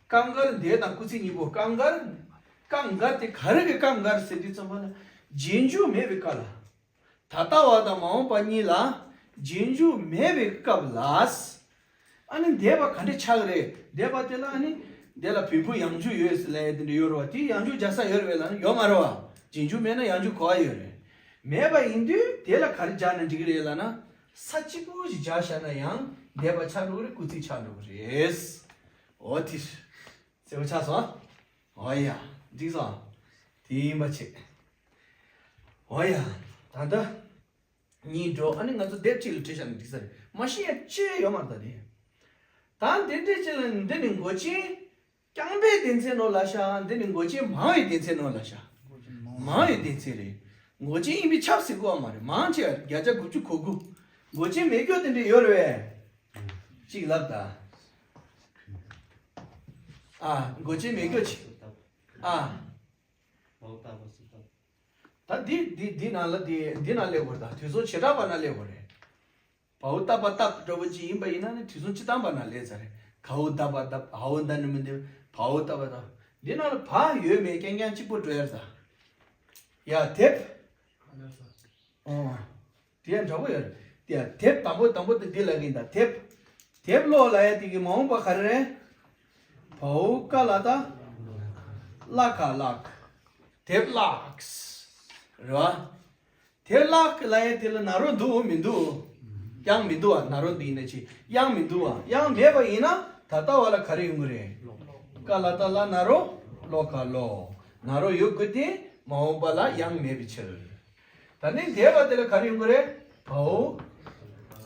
སྐབས་འགར་འདས་དང་སྐུལ་ཚིག་གཉིས་པོ། སྐབས་འགར། སྐབས་འགར་དེ་ག་རེ་གི་སྐབས་འགར་ཟེར་དུས་ཙམ་པ་ལ། རྗེས་འཇུག་མེད་པའི་སྐབས་ལ། ད་ལྟ་བ་དང་མ་འོངས་པ་གཉིས་ལ་རྗེས་འཇུག་མེད་པའི་སྐབས་ལ། ཨ་ནི་འདས་པ་ག་འདྲས་ཆགས་ཀྱི་རེད། འདས་པ་དེ་ལ་ཨ་ནི་འདས་ལ་བོད་ཕྲུག་ཡང་འཇུག་ཡོད་ཟེར་ལབ་ཡ་དེ་འདྲ་ཡོད་རེད་བ། དེ་ཡང་འཇུག་སྦྱར་ས་ཡོད་རེད་པས་ལབ་ན་ཡོད་མ་རེད་བ། རྗེས་འཇུག་མེད་ན་ཡང་འཇུག་ག་པར་ཡོད་རེད། མེད་པ་ཡིན་དུས་དེ་ལ་ག་རེ་སྦྱར་ན་འགྲིག་གི་རེད་ལབ་ན། ས་གཅིག་པུ་ཞིག་སྦྱར་བཞག་ན་ཡང་འདས་པ་ཆགས་འགྲོ་གི་རེད། སྐུལ་ཚིག་ཆགས་འགྲོ་གི་རེད། འོ་དེ་གསལ་པོ་ཆགས་སོང་། འོ་ཡ། འགྲིག་སོང་། དེ་ཡིན་པ་བྱེད། འོ་ཡ། ད་ལྟ་གཉིས་འགྲོ། ཨ་ནི་ང་ཚོ་དེབ་གཅིག་ལ་བྲིས་བཞག་ན་འགྲིག་ས་རེད། མ་ཤེས་ཡ་ཅི་ཡང་ཡོད་མ་རེད་ད་དེ། ད་འདི་འདྲས་ཅིག་ལ་འདི་ནི་མགོ་ཅན་རྐྱང་པའི་སྡེ་ཚན་ནོ་ལབ་ཤག་འདི་ནི་མགོ་ཅན་མང་བའི་སྡེ་ཚན་ནོ་ལབ་ཤག་མང་བའི་སྡེ་ཚན་རེད། མགོ་ཅན་ཡིན་པས་ཁྱབ་ཟེར་གོ་བ་མ་རེད། མང་ཆེ་བ་བརྒྱ་ཆ་དགུ་བཅུ་གོ་དགུ། མགོ་ཅན་མེད་རྒྱུ་དེ་འདྲས་ཡོད་རེད་པས། གཅིག་ལབ་ད། ཨ། མགོ་ཅན་མེད་རྒྱུ་ཅིག་ཨ། ད་འདི་འདི་འདི་ནང་ལ་འདི་འདི་ནང་སླེབས་དགོས་རེད། ད་དུས་གསུམ་བྱེ་བྲག་པ་ནང་སླེབས་དགོས་རེད། བའོ་ཏ་པ་བཏབ་འདྲ་པོ་ཅིག་ཡིན་པ་ཡིན་ན་ནི་དུས་གསུམ་སྤྱི་དང་པ་ནང་སླེབས་ཚར་རེད། གའོ་ཏ་པ་བཏབ། འའོ་ད་ནི་མི་འདི། བའོ་ཏ་པ་བཏབ། འདི་ནང་ལ་བ་ཡོད་མེད་རྐྱང་རྐྱང་གཅིག་པོ་འགྲོ་ཡ་རེད་ད། ཡ་དེབ། ཨོ། དེ་ཡང་འདྲ་པོ་ཡོད་རེད། དེ་ཡང་དེབ་དང་པོ་དང་པོ་དེ་འདི་ལ་གིན་ད་དེབ། དེབ་ཀློག་ལབ་ཡ་དེ་གི་མ་འོངས་པ་ག་རེ་རེད། བའོ་ཀ་ལ་ཏ། ཀླ་ཁ་ཀློག་དེབ་ཀློག་རེད་བ། དེ་ཀློག་ལབ་ཡ་དེ་ལ་ན་རོ་འདུག་མི་འདུག་དབྱངས་མི་འདུག་བ། ན་རོ་འདི་ཡིན་ན་ཅི་དབྱངས་མི་འདུག་བ། དབྱངས་མེད་པ་ཡིན་ན་ད་ལྟ་བ་ལ་ག་རེ་ཡོང་གི་རེད། ཀ་ལ་ཏ་ཀླ་ན་རོ་ཀློ་ཀ་ཀློག་ན་རོ་ཡོད་དགོས་ཏེ་མ་འོངས་པ་ལ་དབྱངས་མེད་པའི་ཕྱིར། ད་ནི་འདས་པ་དེ་ལ་ག་རེ་ཡོང་གི་རེད། བའོ།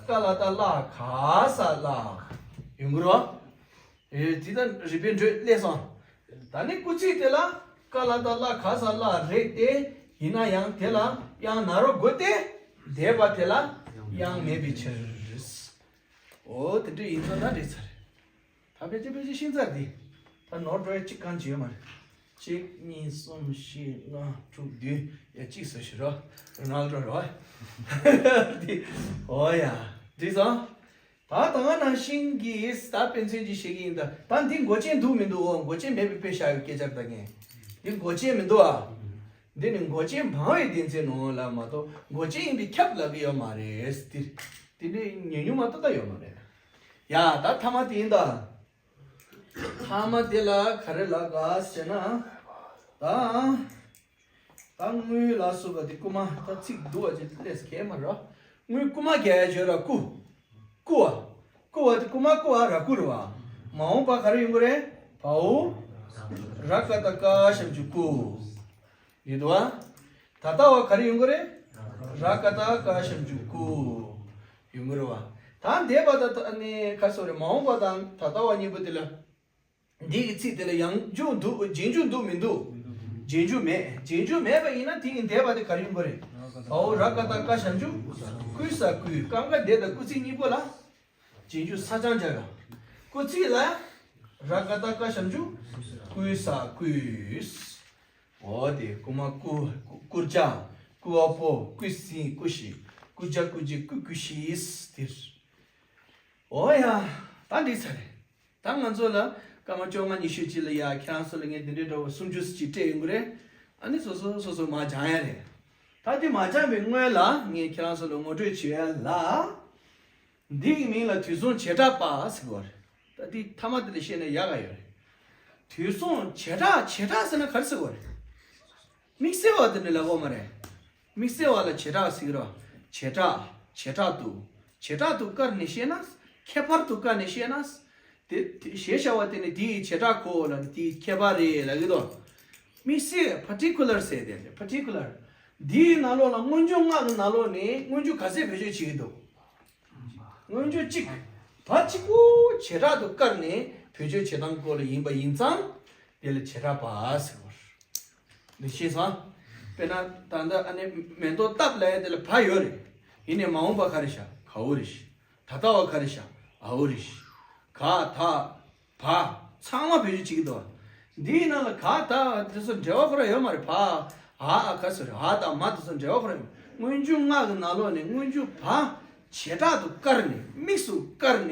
ཀ་ལ་ཏ་ཀླ་ག་ས་ཀླག་ཡོང་གི་རེད་བ། ཨེ། དེ་ད་རིག་པའི་འགྲོས་སླེབས་སོང་། ད་ནི་སྐུལ་ཚིག་དེ་ལ་ཀ་ལ་ཏ་ཀླ་ག་ས་ཀླག་རེད་དེ། ཡིན་ན་ཡང་དེ་ལ་དབྱངས་ན་རོ་དགོས་ཏེ། འདས་པ་དེ་ལ་དབྱངས་མེད་པའི་ཕྱིར། འོ་དེ་འདྲ་ཡིན་ཙང་ན་འགྲིག་ཚར་རེད། ད་ཕལ་ཆེར་ཕལ་ཆེར་ཤེས་ཚར་དེ། ད་ནོར་འགྲོ་ཡ་གཅིག་གང་ཅི་ཡོད་མ་རེད། གཅིག་གཉིས། གསུམ། བཞི། ལྔ། དྲུག་བདུན། ཡ་གཅིག་བཟོ་ཞིག་རོ། རོ་ནལ་ཌོ་རོ། དེ། འོ་ཡ། འགྲིག་སོང་། ད་ད་ག་ནང་བཞིན་གྱི་ད་དཔེ་མཚོན་ཅིག་བཤད་ཀྱི་ཡིན་ད། ད་འདི་མགོ་ཅན་འདུག་མི་འདུག་འོ། མགོ་ཅན་མེད་པའི་དཔེ་བཞག་ཡོད་སྐད་ཆ་ད་ངས། འདི་མགོ་ཅན་མི་འདུག་ཨ། འདི་ནི་མགོ་ཅན་མང་བའི་སྡེ་ཚན་ནོ་ལབ་མ་གཏོགས་མགོ་ཅན་ཡིན་པས་ཁྱབ་ལབ་ཀྱི་ཡོད་མ་རེད། འདི་འདི་འདྲའི་ཉུང་ཉུང་མ་གཏོགས་ད་ཡོད་མ་རེད། ཡ་ད་ཐ་མ་དེ་ཡིན་ད། ཐ་མ་དེ་ལ་ག་རེ་ལབ་ག་ཟེར་ན། ད། ད་དངུལ་ལ་སོགས་པ་དེ་རྐུ་མ། ད་ཚིག་འདུག་པ་ཅིག་སླེབས་གལ་མ་རེད། དངུལ་རྐུ་མ་རྒྱག་ཡ་བརྗོད་ར་རྐུ། རྐུ་བ། རྐུ་བ་དེ་རྐུ་མ་རྐུ་བ་ར་རྐུ་རེད་བ། མ་འོངས་པ་ག་རེ་ཡོང་གི་རེད། བའོ། ར་ཀ་ཏ་ཀ་ཞབས་ཀྱུ་རྐུ། ཡོད་དོ། ད་ལྟ་བ་ག་རེ་ཡོང་གི་རེད། ར་ཀ་ཏ་ཀ་ཞབས་ཀྱུ་རྐུ། ཡོང་གི་རེད་བ། ད་འདས་པ་དང་ད་ནི་ག་སོ་རེད། མ་འོངས་པ་དང་ད་ལྟ་བ་གཉིས་པོ་དེ་ལ། འདི་གི་ཚིག་དེ་ལ་ཡང་འཇུག་འདུག་རྗེས་འཇུག་འདུག་མི་འདུག་རྗེས་འཇུག་མེད། རྗེས་འཇུག་མེད་པ་ཡིན་ན་དེ་གི་འདས་པ་དེ་ག་རེ་ཡོང་གི་རེད། བའོ་ར་ཀ་ཏ་ཀ་ཞབས་ཀྱུ། རྐུས་ས་རྐུས། སྐབས་འགར་འདས་དང་སྐུལ་ཚིག་གཉིས་པོ་ལ། རྗེས་འཇུག་ས་ཆ་སྦྱར་ར། སྐུལ་ཚིག་ལ། ར་ཀ་ཏ་ཀ་ཞབས་ཀྱུ། རྐུས་ས་རྐུས། འོ་དེ་རྐུ་མ་རྐུ། རྐུ་རྐུ་བྱ། རྐུ་བ་པོ། རྐུས་ཟིན། རྐུ་ཤི། རྐུ་བྱ་རྐུ་བྱི། རྐུ་རྐུ་ཤི། དེ། འོ་ཡ། ད་འགྲིག་ཚར་རེད། ད་ང་ཚོ་ལ་སྐར་མ་བཅོ་ལྔ་ཉི་ཤུ་ཅིག་ལ་ཡ་ཁྱེད་རང་ཚོ་ལ་ངས་འདི་འདྲའི་འདྲ་བོ་སུམ་ཅུ་ཅིག་སྤྲད་ཡོང་གི་རེད། ཨ་ནི་སོ་སོ་སོ་སོ་མར་སྦྱང་ཡ་རེད། ད་འདི་མ་སྦྱངས་པའི་སྔོན་ལ་ངས་ཁྱེད་རང་ཚོ་ལ་ངོ་སྤྲོད་བྱེད་ཡ་ལ། འདི་གི་མིང་ལ་དུས་གསུམ་བྱེ་བྲག་པ་ཟེར་གོ་རེད། ད་འདི་ཐ་མ་དེ་ལ་བཤད་ན་ཡག་ག་ཡོད་རེད། དུས་གསུམ་བྱེ་བྲག་བྱེ་བྲག་ཟེར་ན་ག་རེ་ཟེར་གོ་རེད། དམིགས་བསལ་བ་དེ་འདྲ་ལབ་དགོས་མ་རེད། དམིགས་བསལ་བ་ལ་བྱེ་བྲག་ཟེར་གི་རེད། བྱེ་བྲག་བྱེ་བྲག་ཏུ། བྱེ་བྲག་ཏུ་བཀར་ནས་བཤད་ན། ཁྱད་པར་དུ་བཀར་ནས་བཤད་ན། དེ་དེ་ཞེས་བྱ་བ་དེ་ནི་དེའི་བྱེ་བྲག་གོ་ལ་ནི་དེའི་ཁྱད་པར་རེད་ལབ་ཀྱི་འདུག་དམིགས་བསལ་particular ཟེར་དེ་རེད། particular། འདིའི་ནང་ལོགས་ལ་སྔོན་འཇུག་སྔགས་ཀྱི་ནང་ལོགས་ནས་སྔོན་འཇུག་ག་ཚད་བེད་སྤྱོད་བྱེད་ཀྱི་འདུག་སྔོན་འཇུག་གཅིག་བ་གཅིག་པོ་བྱེ་བྲག་ཏུ་བཀར་ནས་བེད་སྤྱོད་བྱེད་སྟངས་སྐོར་ལ་ཡིན་པ་ཡིན་ཙང་། དེ་ལ་བྱེ་བྲག་པ་ཟེར་བ་རེད། འདི་ཤེས་སོང་། དཔེར་ན་ད་ལྟ་ཨ་ནི་མེ་ཏོག་བཏབ་ལབ་ཡ་དེ་ལ་བ་ཡོད་རེད། ཡིན་ནའི་མ་འོངས་པ་ག་རེ་བཞག་གའོ་རེད། ད་ལྟ་བ་ག་རེ་བཞག་འའོ་རེད། ག་ད་བ་ཚང་མ་བེད་སྤྱོད་བྱེད་ཀྱི་འདུག་འདིའི་ནང་ལ་ག་ད་དེ་ཚོ་འབྲེལ་བ་ཁོ་རང་ཡོད་མ་རེད། བ་ཨ་ཨ་ག་ཟེར་ཨ་དང་མ་དེ་ཚོ་འབྲེལ་བ་ཁོ་རང་ཡོད། སྔོན་འཇུག་སྔགས་ཀྱི་ནང་ལོགས་ནས་སྔོན་འཇུག་བ་བྱེ་བྲག་ཏུ་བཀར་ནས་དམིགས་སུ་བཀར་ནས་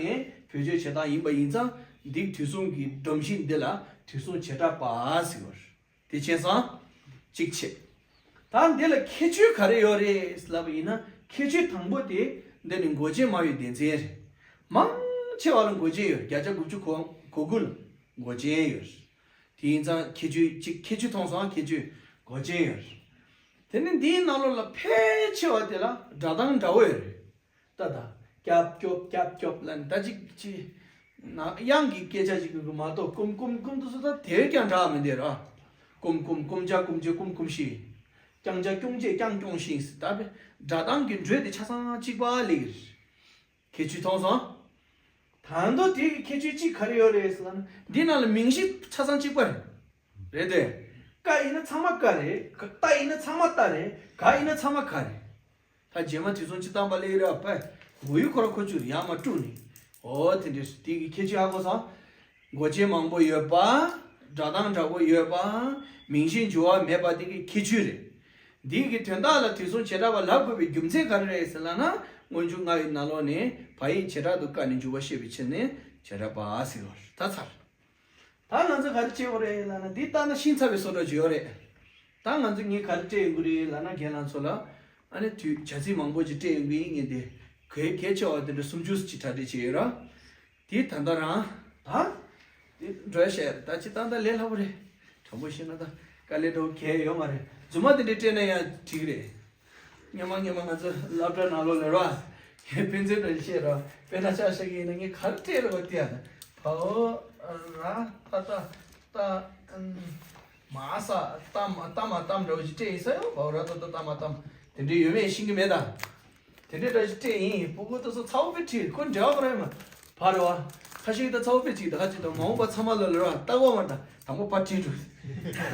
བེད་སྤྱོད་བྱེད་སྟངས་ཡིན་པ་ཡིན་ཙང་། འདི་དུས་གསུམ་གྱི་སྒྲོམ་གཞི་འདི་ལ་དུས་གསུམ་བྱེ་བྲག་པ་ཟེར་བ་རེད། དེ་མཁྱེན་སོང་། གཅིག་བྱས། ད་འདི་ལ་ཁྱད་ཆོས་ག་རེ་ཡོད་རེད་ལབ་པ་ཡིན་ན། ཁྱད་ཆོས་དང་པོ་དེ་འདི་ནི་མགོ་ཅན་མ་ཡི་སྡེ་ཚན་རེད། མང་ཆེ་བ་ལ་མགོ་ཅན་ཡོད། བརྒྱ་ཆ་དགུ་བཅུ་གོ་གོ་དགུ་ལ་མགོ་ཅན་ཡོད། དེ་ཡིན་ཙང་ཁྱད་ཆོས་གཅིག་ཁྱད་ཆོས་མཐོང་སོང་། ཁྱད་ཆོས་མགོ་ཅན་ཡོད། དེ་ནི་འདིའི་ནང་ལོགས་ལ་ཕལ་ཆེ་བ་དེ་ལ་སྒྲ་གདངས་འདྲ་བོ་ཡོད་རེད། ད་ད། རྒྱབ་སྐྱོབ་རྒྱབ་སྐྱོབ་ལ་ནི་ད་ཅིག་ཅིག་ན་དབྱངས་ཀྱི་སྐད་ཆ་ཅིག་གི་མ་གཏོགས་ཀུམ་ཀུམ་ཀུམ་དུ་སུ་ད་དེ་ཀྱང་འདྲ་མི་འདུག་ར། ཀུམ་ཀུམ་ཀུམ་ཅ་ཀུམ་ཅེ་ཀུམ་ཀུམ་ཤི། ཀྱང་ཅ་ཀྱུང་ཅེ་ཀྱང་ཀྱུང་ཤི། ད་པའི་སྒྲ་གདངས་ཀྱི་འགྲོས་དེ་ཆ་ཚང་གཅིག་པ་ལེགས་རེད། ཁྱད་ཆོས་མཐོང་སོང་། ད་མདོ་དེ་གི་ཁྱད་ཆོས་གཅིག་ག་རེ་ཡོད་རེད་ཟེར་ན། འདི་ནང་ལ་མིང་གཞི་ཆ་ཚང་གཅིག་པ་རེད། རེད་དེ། ཀ་ཡིན་ན་ཚང་མ་ཀ་རེད། ཏ་ཡིན་ན་ཚང་མ་ཏ་རེད། ག་ཡིན་ན་ཚང་མ་ག་རེད། ད་རྗེས་མ་དུས་གསུམ་སྤྱི་དང་པ་ལེགས་རེད་པས། མགོ་ཡུ་ཁོ་ར་ཁོ་ཆུ་ཡང་མ་དཀྲུག་ནི། འོ་དེ་འདྲས་དེ་གི་ཁྱད་ཆོས་ཧ་གོ་སོང་། མགོ་ཅན་མང་པོ་ཡོད་པ། སྒྲ་གདངས་འདྲ་པོ་ཡོད་པ། མིང་གཞི་འགྱུར་བ་མེད་པ་དེ་གི་ཁྱད་ཆོས་རེད། འདི་གི་དོན་དག་ལ་དུས་གསུམ་བྱེ་བྲག་པ་ལབ་དགོས་པའི་རྒྱུ་མཚན་ག་རེ་རེད་ཟེར་ལབ་ན། སྔོན་འཇུག་སྔགས་ཡི་ནང་ལོགས་ནས་བ་ཡིག་བྱེ་བྲག་ཏུ་བཀར་ནས་འཇུག་པ་ཤེས་པའི་ཕྱིར་ནས་བྱེ་བྲག་པ་ཟེར་བ་རེད། ད་ཚར། ད་ང་ཚོ་ག་རེ་བྱེད་དགོས་རེད་ལབ་ན། འདི་ལྟ་ན་ཤིང་ཚ་བའི་བཟོ་འདྲ་ཅིག་ཡོད་རེད། ད་ང་ཚོ་ངས་ག་རེ་སྤྲད་ཡོང་གི་རེད་ལབ་ན། རྒན་ལགས་ཚོ་ལ་ཨ་ནི་དུས་བྱ་ཚིག་མང་པོ་ཅིག་སྤྲད་ཡོང་གི་ཡིན། ངས་འདི་གལ་གལ་ཆེ་བ་དེ་འདྲ་སུམ་ཅུ་ཅིག་གྲ་སྒྲིག་བྱས་ཡོད་ར། དེ་ད་ལྟ་རང་ད་དེ་འགྲོ་ཡ་བཤད་ད་ཅི་ད་ལྟ་ལས་སླ་པོ་རེད། དྲང་པོ་བཤད་ན་ད་དཀའ་ལས་འགྲོ་གལ་ཡོད་མ་རེད། རྫུན་མ་དེ་འདྲས་སྤྲད་ན་ཡང་འགྲིག་རེད། སྔོན་མ་སྔོན་མ་ང་ཚོ་སློབ་གྲྭ་ནང་ལོགས་ལ་ར། ཕན་ཚུན་དང་བཤད་ར། དཔེར་ན་ཆ་བཞག་གི་ཡིན་ན་ངས་ག་རེ་སྤྲད་རེད་བ། དེ་ཡང་བའོ་ར་ཏ་ཏ་ཏ་མ་ས་ཏ་མ་ཏ་མ་ཏམ་འདྲ་བོ་ཅིག་སྤྲད་ཡིན་ས་ཡོ། བའོ་ར་ཏ་ཏ་ཏ་མ་ཏམ་དེ་འདྲའི་ཡོད་མེད་ཤེས་ཀྱི་མེད་ད། དེ་འདྲའི་འདྲ་ཞིག་སྤྲད་ཡིན། སྤུ་གུ་དེ་ཚོ་ཚ་བོ་དཔེ་ཁྲིད་ཁོ་འབྲེལ་བ་ཁོ་རང་མ་ཕ་རེད་བ། ཁ་ཤས་ད་ཚ་བོ་དཔེ་ཁྲིད་ད་ཁ་ཅིག་དང་མ་འོངས་པ་ཚང་མ་ལ་ལ་ར་ལྟ་བ་མ་ད་དང་པོ་ཕ་ཁྲིད་འགྲོ།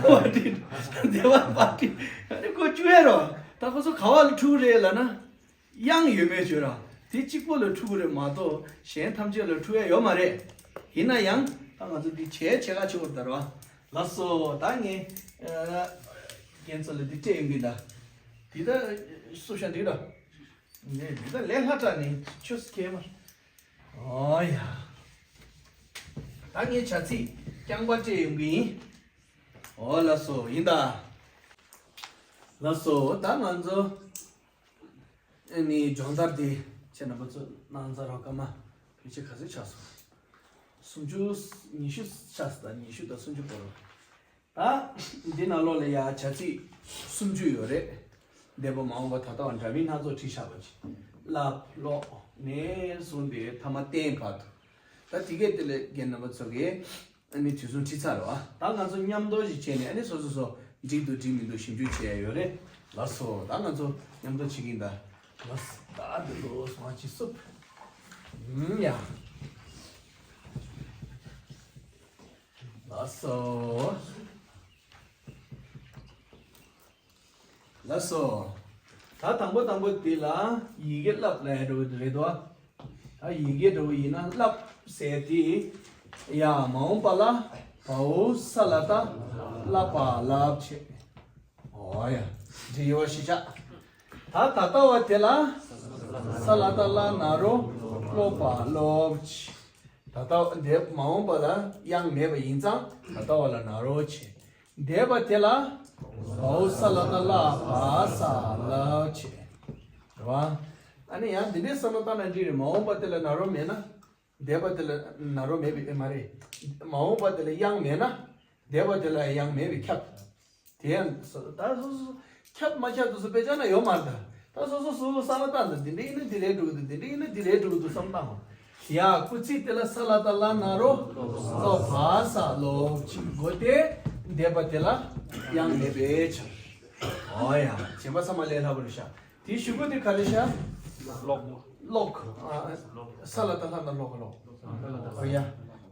ཕ་ཁྲིད་འགྲོ། དེ་བ་ཕ་ཁྲིད་ཨ་ནི་ཁོ་བཅུ་ཡ་ར་ད་ཁོ་ཚོ་ག་བ་ལ་འཁྲུག་རེད་ལབ་ན། དབྱངས་ཡོད་མེད་བརྗོད་ར་དེ་གཅིག་པོ་ལ་འཁྲུག་གི་རེད་མ་གཏོགས་གཞན་ཐམས་ཅད་ལ་འཁྲུག་ཡ་ཡོད་མ་རེད། ཡིན་ན་ཡང་ད་ང་ཚོ་འདི་བྱས་བྱེད་ཁ་ཆེ་བོར་ད་ར་བ། ལགས་སོ། ད་ངས་རྒན་ཚོ་ལ་འདི་སྤྲད་ཡོང་གི་ད། འདི་ད་སུ་ཤ་འདི་ར། ངས་འདི་ད་ལས་སླ་དྲགས་ནས་ཆོས་སུ་ཁེལ་མ། ཨོ་ཡ། ད་ངས་བྱ་ཚིག་རྐྱང་པ་སྤྲད་ཡོང་གི་ཡིན། ཨོ་ལགས་སོ། ཡིན་ད། ལགས་སོ། ད་ང་ཚོ་ཨ་ནི་སྦྱོང་བརྡར་འདི་ཁྱེད་རྣམ་པ་ཚོ་གནང་ཚར་རོགས། སྐར་མ་ཕལ་ཆེར་ག་ཚོད་ཆགས་སོང་། སུམ་ཅུ། ཉི་ཤུ་ཆགས་སོང་། ད་ཉི་ཤུ་དང་སུམ་ཅུ་བར་རོ། ད་འདི་ནང་ལོགས་ལ་ཡ་བྱ་ཚིག་སུམ་ཅུ་ཡོད་རེད། འདས་པ་མ་འོངས་པ་ད་ལྟ་བ་འདྲ་མིན་སྣ་ཚོགས་བྲིས་བཞག་པ་ཅིག་བསླབ་ཀློག་ནས་བཟུང་སྟེ་ཐ་མ་གཏན་བར་དུ། ད་དེ་གས་དེ་ལས་རྒན་རྣམ་པ་ཚོ་གིས་ཨ་ནི་དུས་གསུམ་ཁྲིད་ཚར་རེད་བ། ད་ང་ཚོ་མཉམ་དུ་ཞིག་བྱས་ནས་ཨ་ནི་སོ་སོ་སོ་འགྲིག་འདུག་འགྲིག་མི་འདུག་ཞིབ་འཇུག་བྱས་ཡོད་རེད། ལགས་སོ། ད་ང་ཚོ་མཉམ་དུ་བྱེད་ཀྱི་ཡིན་ད། ལགས་སོ། ད་འདི་ལོ་སོང་ཅི་སུབ། ཨུམ་ཡ། ལགས་སོ། ལགས་སོ། ད་དང་པོ་དང་པོ་དེ་ལ་ཡི་གེ་བསླབ་ལབ་ཡ་འགྲོ་གི་རེད་དོ། ད་ཡི་གེ་འགྲོ་གི་ཡིན་ན་བསླབ་ཟེར་དེ། ཡ་མ་འོངས་པ་ལ་བའོ་ས་ལ་ཏ་བསླབ་པ་བསླབ་བྱེད། ཨོ་ཡ། འདི་ཡོད་ཤི་ཆ། ད་ད་ལྟ་བ་དེ་ལ་ས་ལ་ཏ་བསླབ་ན་རོ་སློབ་པ་སློབ་བྱེད། ད་ལྟ་འདས་མ་འོངས་པ་ལ་དབྱངས་མེད་པ་ཡིན་ཙང་ད་ལྟ་བ་ལ་ན་རོ་བྱེད། འདས་པ་དེ་ལ་བའོ་ས་ལ་ཏ་བསླབ་པ་ས་ལ་བྱེད། རེད་བ། ཨ་ནི་ཡང་འདི་འདྲའི་བསམ་བློ་བཏང་ན་འགྲིག་རེད། མ་འོངས་པ་དེ་ལ་ན་རོ་མེད་ན། འདས་པ་དེ་ལ་ན་རོ་མེད་པའི་ཨེ་མ་རེད། མ་འོངས་པ་དེ་ལ་དབྱངས་མེད་ན། འདས་པ་དེ་ལ་དབྱངས་མེད་པའི་ཁྱབ། དེ་ཡང་སོ་ད་སོ་སོ་ཁྱབ་མ་ཁྱབ་དུ་སོ་དཔེ་ཆ་ན་ཡོད་མ་རེད་ད། ད་སོ་སོ་སོ་སོ་བསམ་བློ་བཏང་ད་འདི་འདྲ་ཡིན་ན་འདི་རེད་འགྲོ་གི་འདུག་འདི་འདྲ་ཡིན་ན་འདི་རེད་འགྲོ་གི་འདུག་བསམ་བཏང་བ། ཡ། སྐུལ་ཚིག་དེ་ལ་ས་ལ་བཏགས་སླ་ན་རོ། ལོ་ག་ས་ལོ་ཅིག་དགོས་ཏེ། འདས་པ་དེ་ལ་དབྱངས་མེད་པའི་ཕྱིར། ཨོ་ཡ། བྱེད་པ་ཚང་མ་ལས་སླ་པོ་རེད་ཤག་དེའི་གཞུག་གུ་དེ་ག་རེ་ཤག་ཀློག་ཀློག་ཨ། ས་ལ་བཏགས་སླ་ན་ཀློག་ཀློག་ཨོ་ཡ།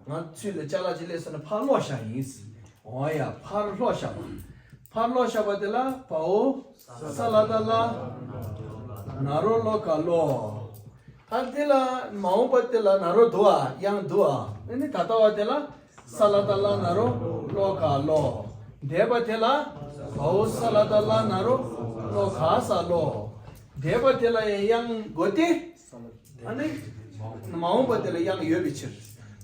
ང་ཚུར་ལ་ཅ་ལག་ཅིག་སླེབས་སོང་ན་ཕར་ཀློག་བཞག་ཡིན། ཨོ་ཡ། ཕར་ཀློག་བཞག་པ། ཕར་ཀློག་བཞག་པ་དེ་ལ་བའོ། ས་ལ་བཏགས་སླ། ན་རོ་ལོ་ག་ལོ། ད་དེ་ལ་མ་འོངས་པ་དེ་ལ་ན་རོ་འདུག་ཨ། དབྱངས་འདུག་ཨ། ཨ་ནི་ད་ལྟ་བ་དེ་ལ་ས་ལ་བཏགས་སླ་ན་རོ་ལོ་ག་ལོ། འདས་པ་དེ་ལ་བའོ་ས་ལ་བཏགས་སླ་ན་རོ་ལོ་ག་ས་ལོ། འདས་པ་དེ་ལ་ཡང་དབྱངས་དགོས་ཏེ། ཨ་ནི། མ་འོངས་པ་དེ་ལ་དབྱངས་ཡོད་པའི་ཕྱིར།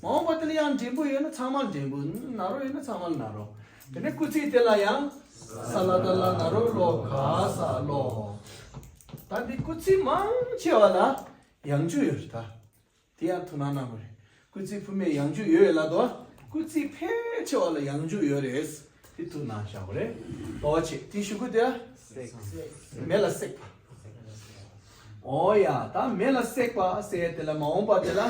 མ་འོངས་པ་དེ་ལ་དབྱངས་འབྲིང་པོ་ཡོད་ན་ཚང་མར་འབྲིང་པོ། ན་རོ་ཡོད་ན་ཚང་མར་ན་རོ། དེ་ནས་སྐུལ་ཚིག་དེ་ལ་ཡང་། ས་ལ་བཏགས་སླ་ན་རོ་ལོ་ག་ས་ལོ། ད་འདི་སྐུལ་ཚིག་མང་ཆེ་བ་ལ་ཡང་འཇུག་ཡོད་རེད་ད། དེ་ཡང་ཐུགས་སྣང་གནང་དགོས་རེད། སྐུལ་ཚིག་ཕུ་མེད་ཡང་འཇུག་ཡོད་ལབ་འདུག་སྐུལ་ཚིག་ཕལ་ཆེ་བ་ལ་ཡང་འཇུག་ཡོད་རེད། དེ་ཐུགས་སྣང་བཞག་དགོས་རེད། ལྟོ་ཆེ་དེ་གཞུག་གུ་དེ། མེ་ལ་བསྲེགས་པ། ཨོ་ཡ། ད་མེ་ལ་བསྲེགས་པ་ཟེར་དེ་ལ་མ་འོངས་པ་དེ་ལ།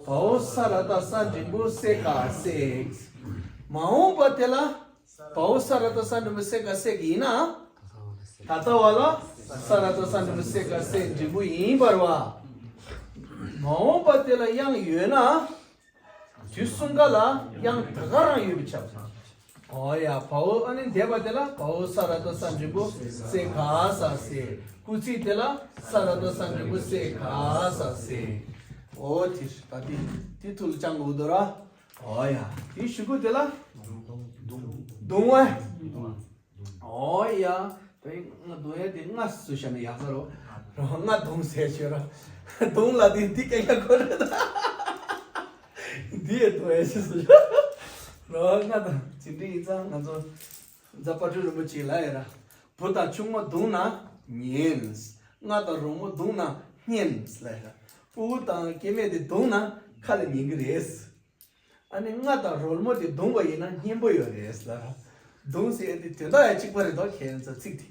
བའོ་ས་ར་བཏགས་ས་འགྲེང་བུ་སེ་ག་བསྲེགས། མ་འོངས་པ་དེ་ལ། བའོ་ས་ར་བཏགས་ས་འགྲེང་བུ་སེ་ག་བསྲེགས་ཡིན་ན། ད་ལྟ་བ་ལ། ས་ར་བཏགས་ས་འགྲེང་བུ་སེ་ག་སེ་འགྲེང་བུ་ཡིན་པར་བ། མ་འོངས་པ་དེ་ལ་དབྱངས་ཡོད་ན། དུས་གསུམ་ཀ་ལ་དབྱངས་ད་ག་རང་ཡོད་པའི་ཆ་བཞག་ཨོ་ཡ། བའོ། ཨ་ནི་འདས་པ་དེ་ལ་བའོ་ས་ར་བཏགས་ས་འགྲེང་བུ་སེ་ག་ས་སེ། སྐུལ་ཚིག་དེ་ལ་ས་ར་བཏགས་ས་འགྲེང་བུ་སེ་ག་ས་སེ། ཨོ་དེ་ད་དེ་དེ་ཐུགས་ལ་བཅངས་དགོས་འདུག་ར། ཨོ་ཡ། དེའི་གཞུག་གུ་དེ་ལ། བརྡུང་བ། ཨོ་ཡ། ད་ང་བརྡུང་ཡ་དེ་ང་སུ་བཤད་ན་ཡག་ས་རོ། རོ་ང་བརྡུང་ཟེར་ཤོད་ར། བརྡུང་ལ་དེ་འདི་སྐད་ཆ་གོ་རེད་ད། འདི་ཡ་བརྡུང་ཡ་ཤི་སུ་ཤོད། རོ་ང་དང་ཇི་འདྲ་ཡིན་ཙང་ང་ཚོ་རྫ་དཔལ་སྤྲུལ་རིན་པོ་ཆེ་ལ་ཡ་ར། བུ་དང་ཆུང་མ་བརྡུངས་ན་ཉན། རྔ་དང་རོལ་མོ་བརྡུངས་ན་སྙན་ལ་ཡ་ར། ཕྲུ་གུ་དང་སྐྱེ་དམན་དེ་བརྡུངས་ན་ཁ་ལ་ཉན་གི་རེད། ཨ་ནི་རྔ་དང་རོལ་མོ་དེ་བརྡུངས་པ་ཡིན་ན་སྙན་པོ་ཡོད་རེད་ལ། བརྡུངས་ཟེར་ཡ་དེ་དོན་དག་ཡང་གཅིག་པ་རེད་དོ། ཁྱེད་ཚོ་ཚིག་དེ་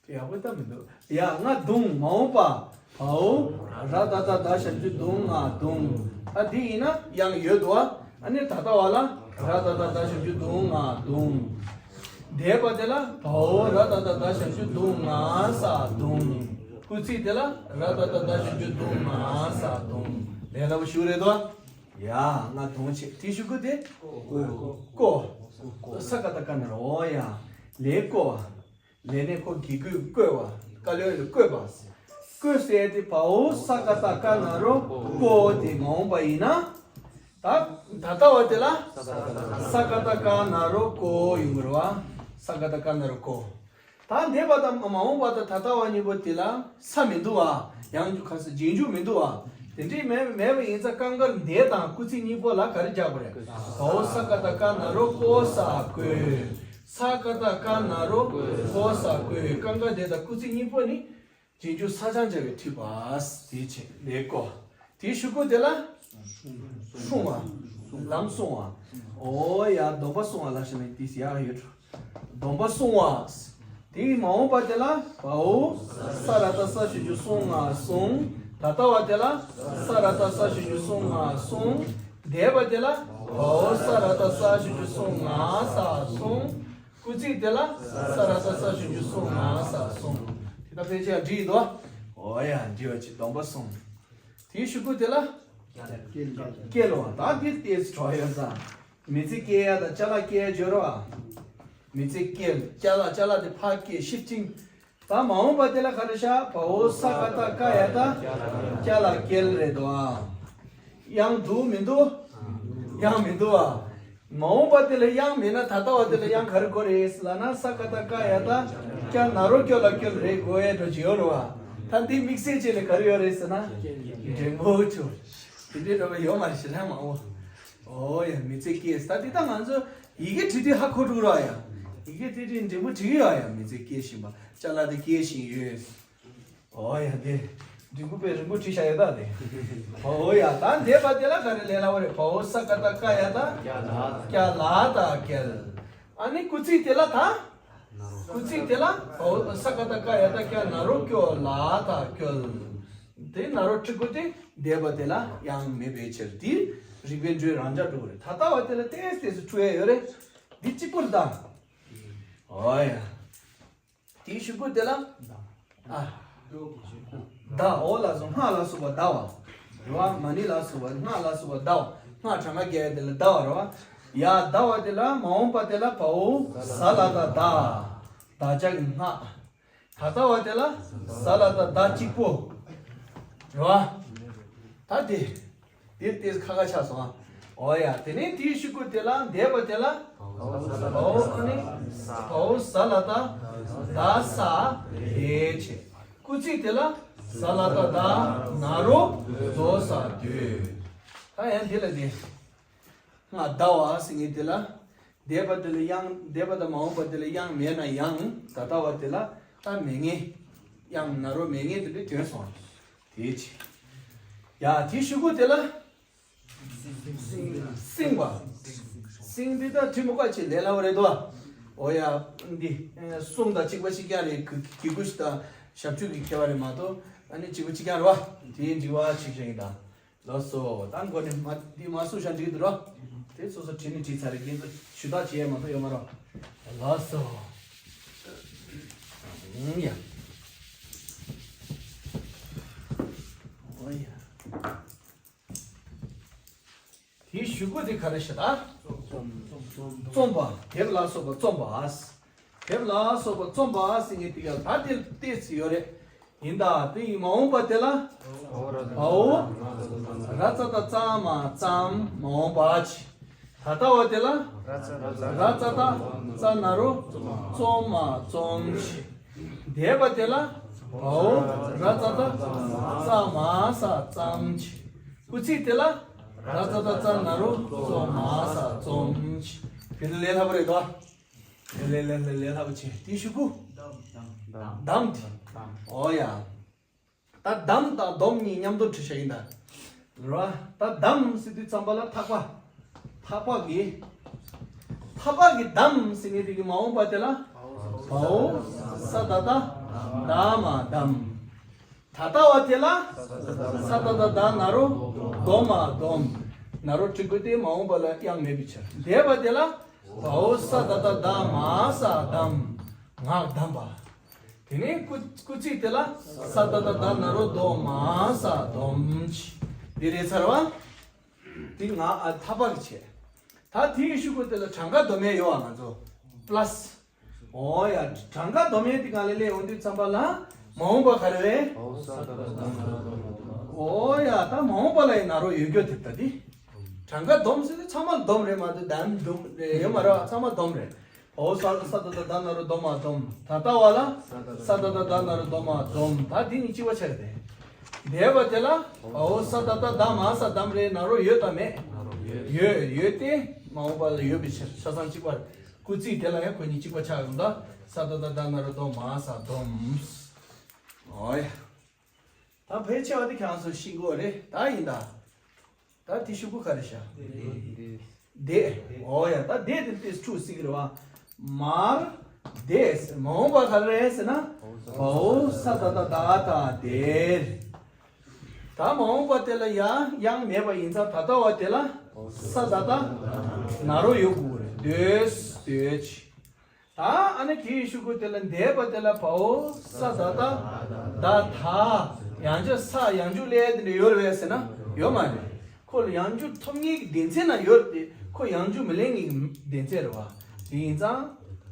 དེ་ཡག་པོ་ལྟ་མི་འདུག་ཡ། རྔ་བརྡུངས། མ་འོངས་པ། བའོ། ར་ད་བཏགས་རྡ་ཞབས་ཀྱུ་རྡུ་ང་བརྡུངས། ད་འདི་ཡིན་ན་དབྱངས་ཡོད་དོ། ཨ་ནི་ད་ལྟ་བ་ལ་ར་ད་བཏགས་རྡ་ཞབས་ཀྱུ་རྡུ་ང་བརྡུངས། འདས་པ་དེ་ལ་བའོ་ར་ད་བཏགས་རྡ་ཞབས་ཀྱུ་རྡུ་ང་ས་བརྡུངས། སྐུལ་ཚིག་དེ་ལ་ར་ད་བཏགས་རྡ་ཞབས་ཀྱུ་རྡུ་ང་ས་བརྡུངས། ལས་སླ་པོ་ཞིག་རེད་དོ། ཡ། རྔ་བརྡུངས་བྱས། དེའི་གཞུག་གུ་དེ། ཀོ། ཀོ། ས་ཀ་བཏགས་སྐ་ན་རོ། ཨོ་ཡ། ལས་བསྐོ་བ། ལས་ནས་ཁོ་གི་གུས་བསྐོས་པ། ཀ་ལོན་ལ་བསྐོས་པ། བསྐོས་ཟེར་དེ་བའོ་ས་ཀ་བཏགས་སྐ་ན་རོ་ཀོ་དེ་མ་འོངས་པ་ཡིན་ན། ད་ད་ལྟ་བ་དེ་ལ། ས་ཀ་བཏགས་སྐ་ན་རོ་ཀོ་ཡོང་གི་རེད་བ། ས་ཀ་བཏགས་སྐ་ན་རོ་ཀོ། ད་འདས་པ་དང་མ་འོངས་པ་དང་ད་ལྟ་བ་གཉིས་པོ་དེ་ལ་ས་མི་འདུག་བ། ཡང་འཇུག་ག་ས་རྗེས་འཇུག་མི་འདུག་བ། དེ་འདྲས་མེད་མེད་པ་ཡིན་ཙང་སྐབས་འགར་འདས་དང་སྐུལ་ཚིག་གཉིས་པོ་ལ་ག་རེ་རྒྱག་དགོས་རེད། བའོ་ས་ཀ་བཏགས་སྐ་ན་རོ་ཀོ་ས་བསྐོས། ས་ཀ་བཏགས་སྐ་ན་རོ་ཀོ་ས་བསྐོས། སྐབས་འགར་འདས་དང་སྐུལ་ཚིག་གཉིས་པོ་ནི། རྗེས་འཇུག་ས་བྱང་བྱ་བའི་འཁྲུལ་པ། དེའི་ཕྱིར་ལས་བསྐོ། དེའི་གཞུག་གུ་དེ་ལ། སྲུང་བ། ལམ་སྲུང་བ། ཨོ་ཡ། སྡོམ་པ་སྲུང་བ་ལ་ཞེ་ན་དེ་ཡག་ཡོད། སྡོམ་པ་སྲུང་བ། དེའི་མ་འོངས་པ་དེ་ལ་བའོ། ས་ར་བཏགས་ས་ཞབས་ཀྱུ་སྲུ་ང་སྲུང་། ད་ལྟ་བ་དེ་ལ་ས་ར་བཏགས་ས་ཞབས་ཀྱུ་སྲུ་ང་སྲུང་། འདས་པ་དེ་ལ་བའོ་ས་ར་བཏགས་ས་ཞབས་ཀྱུ་སྲུ་ང་ས་སྲུང་། སྐུལ་ཚིག་དེ་ལ་ས་ར་བཏགས་ས་ཞབས་ཀྱུ་སྲུ་ང་ས་སྲུང་། དེ་ད་ཕལ་ཆེར་འགྲིག་འདུག་ཨོ་ཡ། འགྲིག་པ་ཅིག་སྡོམ་པ་སྲུང་། དེའི་གཞུག་གུ་དེ་ལ། སྐྱེལ་བ། ད་འདི་ཏོག་ཙམ་དྲག་ཡོད་ཙང་། མི་ཚེ་སྐྱེལ་ཡ་དང་ཅ་ལག་སྐྱེལ་ཡ་སྦྱོར་བ། མི་ཚེ་སྐྱེལ། ཅ་ལག་ཅ་ལག་དེ་ཕར་སྐྱེལ། ཤིཕ་ཊིང་། ད་མ་འོངས་པ་དེ་ལ་ག་རེ་ཤག་བའོ་ས་ཀ་བཏགས་སྐ་ཡ་བཏགས། ཅ་ལག་སྐྱེལ་རེད་དོ། ཨ། དབྱངས་འདུག་མི་འདུག་དབྱངས་མི་འདུག་ཨ། མ་འོངས་པ་དེ་ལ་དབྱངས་མེད་ན་ད་ལྟ་བ་དེ་ལ་དབྱངས་ག་རེ་དགོས་རེད་ལབ་ན། ས་ཀ་བཏགས་སྐ་ཡ་བཏགས། སྐྱ་ན་རོ་སྐྱོ་ལ་སྐྱོལ་རེད། དགོས་ཡ་འགྲོ་ཅི་ཡོད་རེད་བ། ད་འདི་དམིགས་བསལ་བྱས་ནས་ག་རེ་ཡོད་རེད་ཟེར་ན། འགྲེང་བུ་ཆུ། དེ་འདྲའི་འགྲོ་བ་ཡོད་མ་རེད་ཞེ་དྲག་མང་བོ། ཨོ་ཡ། མི་ཚེ་སྐྱེལ། ད་འདི་ད་ང་ཚོ་ཡི་གེ་བྲིས་དུས་ཧ་གོ་འགྲོ་ར་ཡ། ཡི་གེ་བྲིས་དུས་འགྲེང་བུ་བྲིས་ཡོད་ཡ། མི་ཚེ་སྐྱེལ་བཞིན་པ། ཅ་ལག་དེ་སྐྱེལ་བཞིན་ཡོད། ཨོ་ཡ། དེ་འགྲེང་བུ་དཔེ་རིང་པོ་བྲིས་བཞག་ཡོད་ད་དེ། ཨོ་ཡ། ད་འདས་པ་དེ་ལ་ག་རེ་ལས་སླ་བོ་རེད། བའོ་ས་ཀ་བཏགས་སྐ་ཡ་བཏགས། སྐྱ་ལ་བཏགས་སྐྱལ། ཨ་ནི་སྐུལ་ཚིག་དེ་ལ་ད། སྐུལ་ཚིག་དེ་ལ་བའོ་ས་ཀ་བཏགས་སྐ་ཡ་བཏགས། སྐྱ་ན་རོ་སྐྱོ་ལ་བཏགས་སྐྱོལ། དེ་ན་རོ་འཁྲུལ་དགོས་ཏེ་འདས་པ་དེ་ལ་ཡང་མེད་པའི་ཕྱིར། དེ་རིགས་པས་འགྲོའི་རང་འཇགས་འགྲོ་གི་རེད། ད་ལྟ་བ་དེ་ལ་ཏོག་ཙམ་འཁྲུལ་ཡ་ཡོད་རེད། འདི་གཅིག་པུར་ད། ཨོ་ཡ། དེའི་གཞུག་གུ་དེ་ལ། ཨ། ད་འོ་ལ་སོགས་སྔགས་ལ་སོགས་པ་ད་བ། རེད་བ། མ་ཎི་ལ་སོགས་པ་སྔགས་ལ་སོགས་པ་ད་བ། སྔགས་གྲངས་ཀ་བརྒྱད་དེ་ལ་ད་བ་རེད་བ། ཡ་ད་བ་དེ་ལ་མ་འོངས་པ་དེ་ལ་བའོ་ས་ལ་ད་བདག་བདག་ཅག་གི་སྔགས། ད་ལྟ་བ་དེ་ལ་ས་ལ་ད་བདག་གཅིག་པོ། རེད་བ། ད་དེ། དེ་དེ་ཁ་ཁ་ཆགས་སོང་ཨ། ཨོ་ཡ། དེ་ནས་དེའི་གཞུག་གུ་དེ་ལ་འདས་པ་དེ་ལ། བའོ་ཨ་ནི། བའོ་ས་ལ་ད་བདག་ས་དེ་བྱས། སྐུལ་ཚིག་དེ་ལ་ས་ལ་ད་བདག་ན་རོ་དོ་ས་དོད། ད་ཡང་འདི་ལ་དེ། སྔགས་ད་བ་ཟེར་མཁན་དེ་ལ། འདས་པ་དེ་ལ་དབྱངས། འདས་པ་དང་མ་འོངས་པ་དེ་ལ་དབྱངས་མེད་ན་ཡང་ད་ལྟ་བ་དེ་ལ་ད་མེད་ངེས། དབྱངས་ན་རོ་མེད་ངེས་དེ་འདྲའི་དོན་སོང་། དེའི་ཕྱིར། ཡ་དེའི་གཞུག་གུ་དེ་ལ། སྲིང་བ། སྲིང་འདི་ད་དྲི་མ་བཀའ་ཆེ་ལས་སླ་བ་རེད་དོ། ཨོ་ཡ། འདི་གསུང་དང་གཅིག་པ་གཅིག་རྐྱང་རེད། གི་གི་གུ་ཞིག་དང་ཞབས་ཀྱུ་གི་ཁྱད་པར་རེད་མ་གཏོགས་ཨ་ནི་གཅིག་པ་གཅིག་རྐྱང་རེད་བ། དེའི་འགྲིག་པ་ཆིག་ཤེས་ཡིན་ད། ལགས་སོ། ད་མགོ་ནས་མ་འདི་མ་སུ་ཤ་འགྲིག་འདུག་རོ། དེ་སོ་སོ་བྲིས་ནས་བྲིས་ཚར་རེད། ཁྱེད་ཚོ་ཞུ་དག་བྱེད་ཡས་མ་གཏོགས་ཡོད་མ་རོ། ལགས་སོ། ཨུམ་ཡ། ཨོ་ཡ། དེའི་གཞུག་གུ་དེ་ག་རེ་ཞེ་ད། རྩོམ་པ། དེབ་ལ་སོགས་པ་རྩོམ་པ། དེབ་ལ་སོགས་པ་རྩོམ་པ་ཟེར་མཁན་དེ་ཡང་ད་དེ་ཏོག་ཙམ་ཡོད་རེད། ཡིན་ད། དེ་ཡི་མ་འོངས་པ་དེ་ལ། བའོ། ར་ཙ་ད་ཙ་མ་ཙམ་མ་འོངས་པ་ཅི། ད་ལྟ་བ་དེ་ལ། ར་ཙ་ད་ཙ་ན་རོ་ཙོ་མ་ཙོམ་ཅི། འདས་པ་དེ་ལ། བའོ། ར་ཙ་ད་ཙ་མ་ས་ཙམ་ཅི། སྐུལ་ཚིག་དེ་ལ། ར་ཙ་ད་ཙ་ན་རོ་ཙོ་མ་ས་ཙོམ་ཅི། དེ་ལས་སླ་པོ་རེད་དོ། ལས་ལས་ལས་ལས་སླ་པོ་ཆེ། དེའི་གཞུག་གུ། འདམ་དེ། འོ་ཡ། ད་འདམ་དང་འདོམ་གཉིས་མཉམ་དུ་བྲིས་བཞག་ཡིན་ད། རེད་བ། ད་འདམ་ཟེར་དུས་ཙམ་པ་ལ་ཐག་པ། ཐག་པ་གི། ཐག་པ་གི་འདམ་ཟེར་མཁན་དེ་གི་མ་འོངས་པ་དེ་ལ། བའོ། ས་ད་ད། ད་མ་འདམ། ད་ལྟ་བ་དེ་ལ། ས་ད་ད་ད་ན་རོ། དོ་མ་དོམ། ན་རོ་འཁྲུལ་དགོས་ཏེ་མ་འོངས་པ་ལ་དབྱངས་མེད་པའི་ཕྱིར། འདས་པ་དེ་ལ། བའོ་ས་ད་ད་ད་མ་ས་དམ། ངག་དམ་པ། དེ་ནས་སྐུལ་སྐུལ་ཚིག་དེ་ལ། ས་ད་ད་ད་ན་རོ་དོ་མ་ས་དོམ་ཅི། འདི་རེད་ཚར་བ། འདི་ང་ཨ་ཐ་པ་གི་བྱས། ད་དེའི་གཞུག་གུ་དེ་ལ་གྲངས་ཀ་སྡོམ་ཡས་ཡོད་ཨ། ང་ཚོ་པ་ལ་སི། ཨོ་ཡ། གྲངས་ཀ་སྡོམ་ཡས་དེ་ག་ལས་སླེབས་འོང་དུས་ཙམ་པ་ལ་མ་འོངས་པ་ག་རེ་རེད། ཨོ་ཡ། ད་མ་འོངས་པ་ལ་ཡི་ན་རོ་ཡོད་རྒྱུ་དེ་ད་དེ། གྲངས་ཀ་སྡོམ་ཟེར་དུས་ཚང་མ་སྡོམ་རེད་མ་གཏོགས་དམ་སྡོམ་རེད་ཡོད་མ་རེད་བ། ཚང་མ་སྡོམ་རེད། ཨོ་ས་ས་ད་ད་ད་ན་རོ་དོ་མ་དོམ། ད་ལྟ་བ་ལ་ས་ད་ད་ད་ན་རོ་དོ་མ་དོམ། ད་དེ་གཉིས་གཅིག་པ་ཆགས་རེད། འདས་པ་དེ་ལ་ཨོ་ས་ད་ད་ད་མ་ས་དམ་རེད། ན་རོ་ཡོད་དམ་མེད། ཡོད། ཡོད་དེ་མ་འོངས་པ་ལ་ཡོད་པའི་ཕྱིར་ཆ་ཚང་གཅིག་པ་རེད། སྐུལ་ཚིག་དེ་ལ་ཡང་ཁོ་གཉིས་གཅིག་པ་ཆགས་ཡོང་ད། ས་ད་ད་ད་ན་རོ་དོ་མ་ས་དོམ། ཨོ་ཡ། ད་ཕལ་ཆེ་བ་དེ་ཁྱེད་རང་ཚོ་ཤེས་དགོས་རེད་ད། ཡིན་ད། ད་དེ་གཞུག་གུ་ག་རེ་བཞག་འདས། འོ་ཡ། ད་འདས་དེ་དེ་འཁྲུག་སྲིད་ཀྱི་རེད་བ། མར་འདས། མ་འོངས་པ་ག་རེ་རེད་ཟེར་ན། བའོ་ས་ད་ད་ད་ད་དེར། ད་མ་འོངས་པ་དེ་ལ་ཡ་དབྱངས་མེད་པ་ཡིན་ཙང་ད་ལྟ་བ་དེ་ལ་ས་ད་ད་ན་རོ་ཡོད་དགོས་རེད། འདོད་འདོད་ཅི། ད་ཨ་ནི་དེའི་གཞུག་གུ་དེ་ལ་འདས་པ་དེ་ལ་བའོ་ས་ད་ད་ད་ད། ཡང་བསྐྱར་ས་ཡང་འཇུག་ལས་དེ་འདྲ་ཡོད་རེད་ཟེར་ན་ཡོད་མ་རེད། ཁོ་ལ་ཡང་འཇུག་ཐོབ་ངེས་ཀྱི་སྡེ་ཚན་ན་ཡོད་དེ་ཁོ་ཡང་འཇུག་མི་ལེན་ངེས་ཀྱི་སྡེ་ཚན་རེད་བ། དེ་ཡིན་ཙང་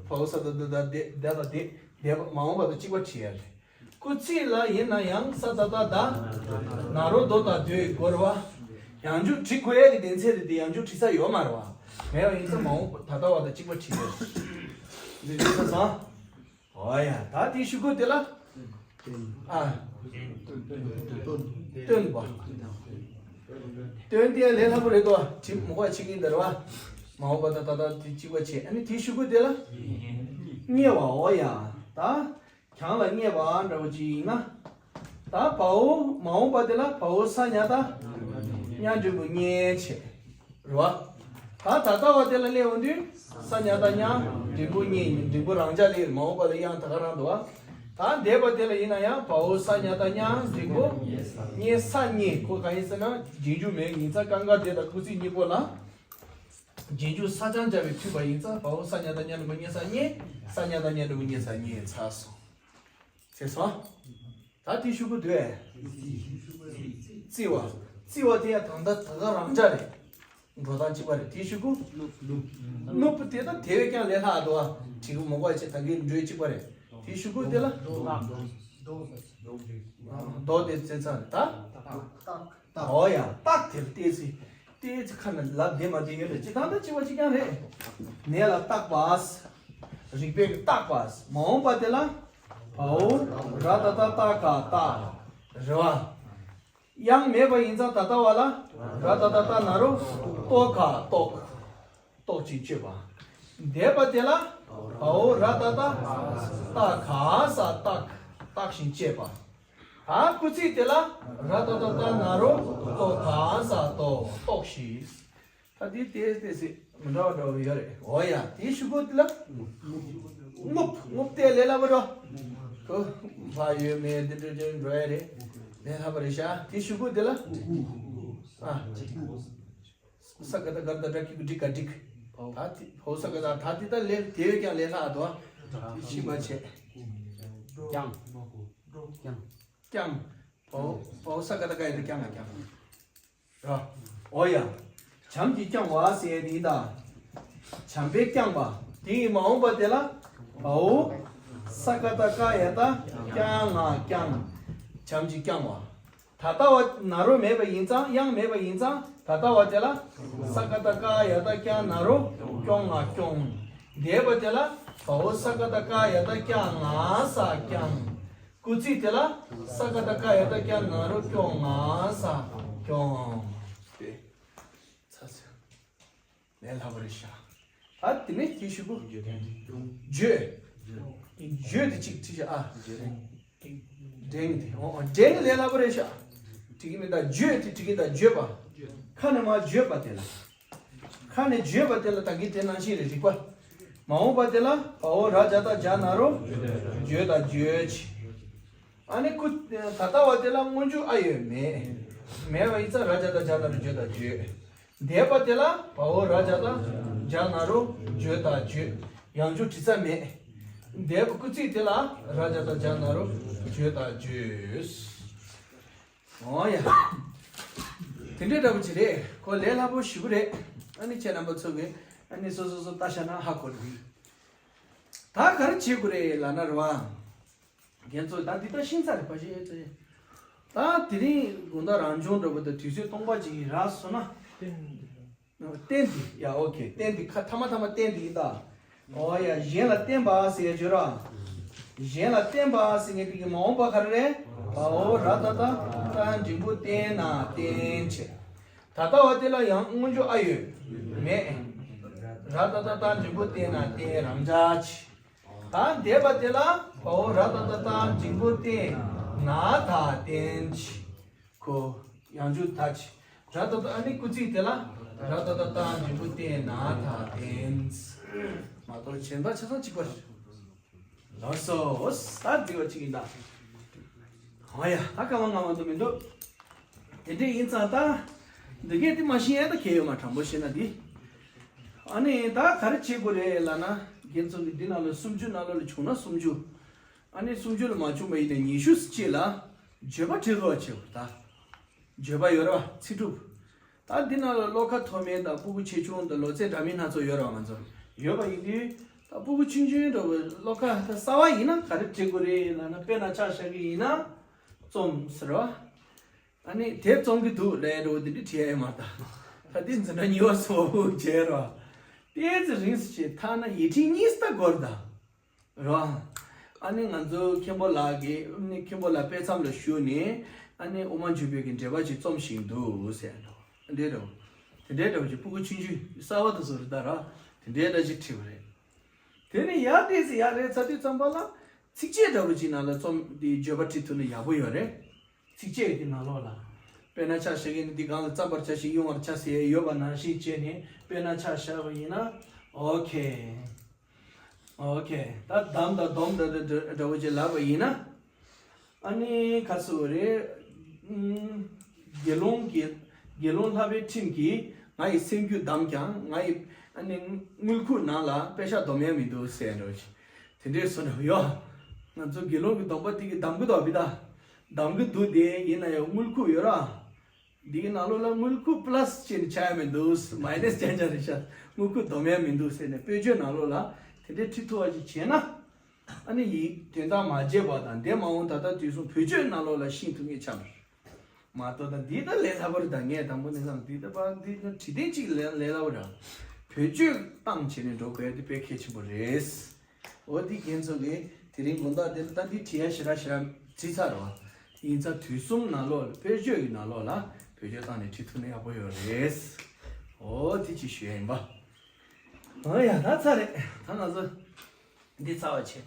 བའོ་ས་ད་ད་ད་དེ་འདས་ད་དེ་འདས་པ་མ་འོངས་པ་དང་གཅིག་པ་བྲིས་ཡ་རེད། སྐུལ་ཚིག་ལ་ཡིན་ན་ཡང་ས་ད་ད་ད། ན་རོ་དོ་ད་དོའི་སྐོར་བ། ཡང་འཇུག་བྲི་དགོས་ཡ་གི་སྡེ་ཚན་རེད་དེ་ཡང་འཇུག་བྲི་ས་ཡོད་མ་རེད་བ། མེད་པ་ཡིན་ཙང་མ་འོངས་པ་ད་ལྟ་བ་དང་གཅིག་པ་བྲིས་ཡོད། འདི་རེད་ས་སང་། ཨོ་ཡ། ད་དེའི་གཞུག་གུ་དེ་ལ། ཨ། སྟོན་པ། སྟོན་དེ་ལས་སླ་པོ་རེད་དོ། དྲི་མ་བཀོད་བྱེད་ཀྱིན་འདིར་བ། མ་འོངས་པ་ད་ད་ད་དེ་གཅིག་པ་བྱེད། ཨ་ནི་དེའི་གཞུག་གུ་དེ་ལ། བསྙད་པ། ཨོ་ཡ། ད། གྱང་ལ་བསྙད་པ་འདྲ་བོ་ཅིག་ཡིན་ན། ད་བའོ་མ་འོངས་པ་དེ་ལ་བའོ་ས་ཉ་ད། ཉ་འགྲེང་བུ་ཉལ་བྱེད། རེད་བ། ད་ད་ལྟ་བ་དེ་ལ་སླེབས་འོང་དུས་ས་ཉ་ད་ཉ་འགྲེང་བུ་ཉལ། འགྲེང་བུ་རང་འཇགས་ལས་མ་འོངས་པ་ལ་དབྱངས་ད་ག་རང་འདུག་བ། ད་འདས་པ་དེ་ལ་ཡིན་ན་ཡང་བའོ་ས་ཉ་བཏགས་སྙ་འགྲེང་བུ་སྙེ། ས་སྙེ། ཁོ་གང་ཡིན་ཟེར་ན་རྗེས་འཇུག་མེད་ཡིན་ཙང་ཀ་ང་དེ་དང་སྐུལ་ཚིག་གཉིས་པོ་ལ་རྗེས་འཇུག་ས་ཆ་སྦྱར་བའི་མཐུད་པ་ཡིན་ཙང་བའོ་ས་ཉ་བཏགས་སྙ་འགྲེང་བུ་སྙེ་ས་སྙེ། ས་ཉ་བཏགས་སྙ་འགྲེང་བུ་སྙེ་ས་སྙེ། ཚར་སོང་། ཚར་སོང་། ད་དེའི་གཞུག་གུ་དེ་རྩི་བ། རྩི་བ་དེ་ཡང་ད་ལྟ་ད་ག་རང་འདྲ་རེད། འགྲོ་སྟངས་གཅིག་པ་རེད། དེའི་གཞུག་གུ་ནུབ། ནུབ། ནུབ་དེ་ད་དེ་བས་ཀྱང་ལས་སླ་འདུག་ཨ། གྲི་གུ་མོ་ག་ཆེ་ད་གིན་འགྲོས་གཅིག་པ་རེད། དེའི་གཞུག་གུ་དེ་ལ་རྡོ་དེ་རྩི་ཚར་རེད་ད། ཨོ་ཡ། རྟགས་དེ་ལ་བལྟས་ཚེ། བལྟས་ཚེ་ཁ་ནས་ལབ་བདེ་མ་བདེ་ཡོད་རེད། སྤྱིར་བཏང་ད་གཅིག་པ་གཅིག་རྐྱང་རེད། ནས་ལ་བཏགས་པ། རིགས་པས་བཏགས་པ། མ་འོངས་པ་དེ་ལ་བའོ་ར་ཏ་བཏགས་རྟ་ག་རྟགས་རེད་བ། དབྱངས་མེད་པ་ཡིན་ཙང་ད་ལྟ་བ་ལ་ར་ཏ་བཏགས་རྟ་ན་རོ་རྟོ་ག་རྟོགས། རྟོགས་ཅིང་དཔྱོད་པ། འདས་པ་དེ་ལ་བའོ་ར་ཏ་བཏགས་རྟ་ག་ས་རྟགས། བརྟགས་ཤིང་དཔྱད་པ། ད་སྐུལ་ཚིག་དེ་ལ་ར་ཏ་བཏགས་རྟ་ན་རོ་རྟོ་ག་ས་རྟོགས། རྟོགས་ཤིང་། ད་དེ་ཏོག་ཙམ་མི་འདྲ་བ་འདྲ་བ་ཡོད་རེད། འོ་ཡ། དེའི་གཞུག་གུ་དེ་ལ་རྔུབ། རྔུབ་དེ་ལས་སླ་པོ་འགྲོ། ཁོ་ཕ་ཡོད་མེད་དེ་འདྲ་འདྲ་འགྲོ་ཡ་རེད། ལས་སླ་པོ་རེད་ཤག་དེའི་གཞུག་གུ་དེ་ལ་ཨ། ས་ག་བཏགས་སྒ་ར་བཏགས་སྒྲ་སྐྱིད་སྒྲིག་ག་སྒྲིག་ད་དེ་བའོ་ས་ག་བཏགས་ད་དེ་ད་ལས་དེ་བས་ཀྱང་ལས་སླ་འདུག་ཨ། ཤིང་པ་བྱས། ཀྱང་། ཀྱང་། ཀྱང་། བའོ་བའོ་ས་ག་བཏགས་སྒ་ཡ་བཏགས་སྒྱ་ང་སྒྱང་། ར། འོ་ཡ། བྱམས་ཀྱིས་བསྐྱངས་པ་ཟེར་ཡ་དེ་ཡིན་ད། བྱམས་པས་བསྐྱངས་པ། དེ་ཡི་མ་འོངས་པ་དེ་ལ་བའོ་ས་ག་བཏགས་སྐ་ཡ་བཏགས་སྐྱ་ང་བསྐྱངས། བྱམས་ཀྱིས་བསྐྱངས་པ། ད་ལྟ་བ་ན་རོ་མེད་པ་ཡིན་ཙང་། དབྱངས་མེད་པ་ཡིན་ཙང་ད་ལྟ་བ་དེ་ལ་ས་ག་བཏགས་སྐ་ཡ་བཏགས་སྐྱ་ན་རོ་སྐྱོ་ང་སྐྱོངས། འདས་པ་དེ་ལ་བའོ་ས་ག་བཏགས་སྐ་ཡ་བཏགས་སྐྱ་ང་ས་སྐྱངས། སྐུལ་ཚིག་དེ་ལ་ས་ག་བཏགས་སྐ་ཡ་བཏགས་སྐྱ་ན་རོ་སྐྱོ་ང་ས་སྐྱོངས། དེ་ཚ་ཚ་ལས་སླ་པོ་རེད་ཤག་ད་དེ་ནས་དེའི་གཞུག་གུ་བརྗོད། བརྗོད་དེ་གཅིག་བྲིས་ཤག་ཨ། འགྲེང་དེ། འོ་འོ། འགྲེང་ལས་སླ་པོ་རེད་ཤག་བྲིས་ཀྱི་མེད་ད། བརྗོད་དེ་བྲིས་ཀྱི་ད། བརྗོད་པ། ཁ་ནས་མར་བརྗོད་པ་དེ་ལ། ཁ་ནས་བརྗོད་པ་དེ་ལ་ད་གིན་དེ་ནང་བཞིན་རེད། རིག་པ། མ་འོངས་པ་དེ་ལ་བའོ་ར་བྱ་བཏགས་བྱ་ན་རོ། བརྗོད་དང་བརྗོད་བྱེད། ཨ་ནི་སྐུ། ད་ལྟ་བ་དེ་ལ་སྔོན་འཇུག་ཨ་ཡོད་མེད། མེད་པ་ཡིན་ཙང་ར་བྱ་བཏགས་རྒྱ་ན་རོ་རྒྱུ་དང་རྒྱུ། འདས་པ་དེ་ལ་བའོ་ར་བྱ་བཏགས་རྒྱ་ན་རོ་རྒྱུ་དང་རྒྱུ། ཡང་འཇུག་བྲི་ས་མེད། འདས་པ་སྐུལ་ཚིག་དེ་ལ་ར་བྱ་བཏགས་རྒྱ་ན་རོ་རྒྱུ་དང་རྒྱུ། འོ་ཡ། དེ་འདྲའི་འདྲ་པོ་ཅིག་རེད། ཁོ་ལས་སླ་པོ་ཞེ་པོ་རེད། ཨ་ནི་ཁྱེད་རྣམ་པ་ཚོ་གིས་ཨ་ནི་སོ་སོ་སོ་ལྟ་བཞག་ན་ཧ་གོ་འགྲོ་གི། ད་ག་རེ་བྱེད་དགོས་རེད་ལབ་ན་རེད་བ། རྒན་ཚོ་ད་འདི་ལྟ་ཤེས་ཚར་རེད་པ། ཞེས་ཚེ། ད་དེ་རིང་དགོང་དག་རང་བྱུང་འདྲ་པོ་དང་དུས་ཚོད་སྟོང་པ་ཅིག་རག་སོང་ན། རྟེན་འདི། ཡ་ཨོ་ཁེ། རྟེན་འདི་ཁ་ཐ་མ་ཐ་མ་རྟེན་འདི་ཡིན་ད། ཨོ་ཡ། གཞན་ལ་བརྟེན་པ་ཟེར་ཡ་བརྗོད་ར། གཞན་ལ་བརྟེན་པ་ཟེར་མཁན་དེ་གི་མ་འོངས་པ་ག་རེ་རེད། བའོ་ར་བཏགས་རྟ་རྟ་འགྲེང་བུ་བརྟེན་ན་བརྟེན་བྱེད། ད་ལྟ་བ་དེ་ལ་ཡང་སྔོན་འཇུག་ཨ་ཡོད་མེད། ར་བཏགས་རྟ་རྟ་འགྲེང་བུ་བརྟེན་ན་བརྟེན་རང་འཇགས་བྱེད། ད་འདས་པ་དེ་ལ་བའོ་ར་བཏགས་རྟ་རྟ་འགྲེང་བུ་བརྟེན་ན་ད་བརྟེན་བྱེད། ཁོ་ཡང་འཇུག་ད་བྱེད། ར་བཏགས་རྟ། ཨ་ནི་སྐུལ་ཚིག་དེ་ལ་ར་བཏགས་རྟ་རྟ་འགྲེང་བུ་བརྟེན་ན་ད་བརྟེན། མ་གཏོགས་གཞན་པ་ཆ་ཚང་གཅིག་པ་རེད། ལགས་སོ། ད་འདི་བ་གཅིག་ཡིན་ད། ཨ་ཡ། ད་སྐར་མ་ལྔ་མ་གཏོགས་མི་འདུག་དེ་འདྲས་ཡིན་ཙང་ད། འདི་གས་དེ་མ་ཤེས་ཡ་ད་གལ་ཡོད་མ། དྲང་པོ་བཤད་ན་འདི། ཨ་ནི་ད་ག་རེ་བྱེད་དགོས་རེད་ལབ་ན། རྒན་ཚོ་གི་འདི་ནང་ལ་སུམ་ཅུ་ནང་ལོགས་ལ་བྱུང་ན་སུམ་ཅུ། ཨ་ནི་སུམ་ཅུ་ལ་མ་བྱུང་བ་ཡིན་ན་ཉི་ཤུ་ཅིག་ལ་བརྗོད་པ་བྲི་ཐུབ་པ་བྱེད་དགོས་ད། བརྗོད་པ་ཡོད་རེད་བ། ཚིག་གྲུབ། ད་འདི་ནང་ལ་བློ་ཁ་མཐོ་དམན་དང་སྤུ་གུ་ཆེ་ཆུང་དང་ལོ་ཚད་འདྲ་མིན་སྣ་ཚོགས་ཡོད་རེད་བ། ང་ཚོ་ཡོད་པ་ཡིན་དུས། ད་སྤུ་གུ་ཆུང་ཆུང་འདྲ་བོ་བློ་ཁ་ད་གསར་པ་ཡིན་ན་ག་རེ་བྲི་དགོས་རེད་ལབ་ན། དཔེར་ན་ཆ་བཞག་གི་ཡིན་ན་རྩོམ་ཟེར་བ། ཨ་ནི་དེབ་རྩོམ་གི་འདུག་ལབ་འདྲ་བོ་དེ་འདྲ་བྲིས་ཡ་ཡོད་མ་རེད་ད། ད་དེ་འཛིན་གྲྭ་གཉིས་པ་གསུམ་པ་བོ་བྱས་རེད་བ། ཏོག་ཙམ་རིང་སུ་བྱས་ཐ་ན་ཡིག་ཕྲེང་གཉིས་ད་འགོར་ད། རེད་བ། ཨ་ནི་ང་ཚོ་མཁན་པོ་ལགས་ཀྱིས། ཨ་ནི་མཁན་པོ་ལགས་དཔེ་མཚམས་ལ་བཞུགས་ནས། ཨ་ནི་དབུ་མ་འཇུག་པའི་གི་འགྲེལ་པ་ཅིག་རྩོམ་བཞིན་འདུག་ཟེར་འདུག་དེ་འདྲའི་འདྲ་བོ། དེ་འདྲའི་འདྲ་བོ་ཅིག་སྤུ་གུ་ཆུང་ཆུང་གསར་པ་དེ་ཚོ་རེད་ད་ར། དེ་འདྲའི་འདྲ་ཅིག་བྲིས་པ་རེད། དེ་ནས་ཡར་ཏོག་ཙམ་ཡར་རེད་ཚར་དུས་ཙམ་པ་ལ། ཚིགས་བཅད་འདྲ་བོ་ཅིག་ནང་ལ་རྩོམ་དེ་བརྗོད་པ་བྲི་ཐུབ་ན་ཡག་པོ་ཡོད་རེད། ཚིགས་བཅད་ཀྱི་ནང་ལོགས་ལ། དཔེར་ན་ཆ་བཞག་གི་ཡིན་ན་འདི་སྒང་ལ་བརྩམ་པར་བྱ་ཞིང་དབྱུང་བར་བྱ་ཟེར་ཡོད་པ་ནང་བཞིན་བྱས་ནས། དཔེར་ན་ཆ་བཞག་པ་ཡིན་ན། ཨོ་ཁེ། ཨོ་ཁེ། ད་དམ་དང་སྡོམ་དང་འདྲ་འདྲ་བོ་ཅིག་ལབ་པ་ཡིན་ན། ཨ་ནི་ག་ཟེར་བ་རེད། ཨུམ། དགེ་སློང་གི། དགེ་སློང་ལྷག་པའི་ཁྲིམས་ཀྱིས་ང་ཡི་སེམས་རྒྱུད་བསྡམས་ཀྱང་ང་ཡི་ཨ་ནི་དངུལ་ཁུག་ནང་ལ་པེ་ཤག་སྡོམ་ཡ་མི་འདུག་ཟེར་འགྲོ་ཞིག་དེ་འདྲས་སོ་འདྲ་ཡོ། ང་ཚོ་དགེ་སློང་གི་སྡོམ་པ་དེ་གི་བསྡམ་གི་འདུག་བི་ད། བསྡམ་གི་འདུག་དེ་ཡིན་ན་ཡང་དངུལ་ཁུག་ཡོད་ར། འདི་གི་ནང་ལོགས་ལ་དངུལ་ཁུག་པ་ལ་སི་ཅེན་ཆ་ཡ་མི་འདུག་མ་ཡི་ནེ་སི་ཅན་ཅ་རེད་ཤག་དངུལ་ཁུག་སྡོམ་ཡ་མི་འདུག་ཟེར་ནས་དཔེ་བརྗོད་ནང་ལོགས་ལ་དེ་འདྲས་ཁྲིད་ཐུབ་པ་ཅིག་བྱས་ན། ཨ་ནི་ཡིག་དོན་དག་མ་བརྗེད་པ་དང་དེ་མ་འོངས་ད་ལྟ་དུས་གསུམ་བེད་སྤྱོད་ནང་ལོགས་ལ་ཤེས་ཐུབ་ངེས་ཆགས་པ་རེད། མ་གཏོགས་ད་འདི་ད་ལས་སླ་པོ་རེད། ད་ངས་དང་པོ་ནས་བསམ་འདི་ད་པ་འདི་ད་བྲིས་ཏེ་གཅིག་ལས་ལས་སླ་པོ་རེད། བེད་སྤྱོད་བཏང་བྱས་ནས་འགྲོ་དགོས་ཡ་འདི་དཔེ་གལ་ཆེན་པོ་རེད། འོ་འདི་རྒན་ཚོ་གིས་དེ་རིང་དགོང་དག་དེ་ལ་ད་འདི་བྲིས་ཡ་ཞེ་དྲག་ཞེ་དྲག་བྲིས་ཚར་རོ། ཡིན་ཙང་དུས་གསུམ་ནང་ལོགས་ལ་དཔེ་བརྗོད་ཀྱི་ནང་ལོགས་ལ་བེད་སྤྱོད་བཏང་ནས་བྲིས་ཐུབ་ན་ཡག་པོ་ཡོད་རེད། འོ་དེ་ཅིག་ཞུ་ཡ་ཡིན་པ། ཨོ་ཡ་ད་ཚར་རེད། ད་ང་ཚོ་འདི་ཚར་བ་བྱས།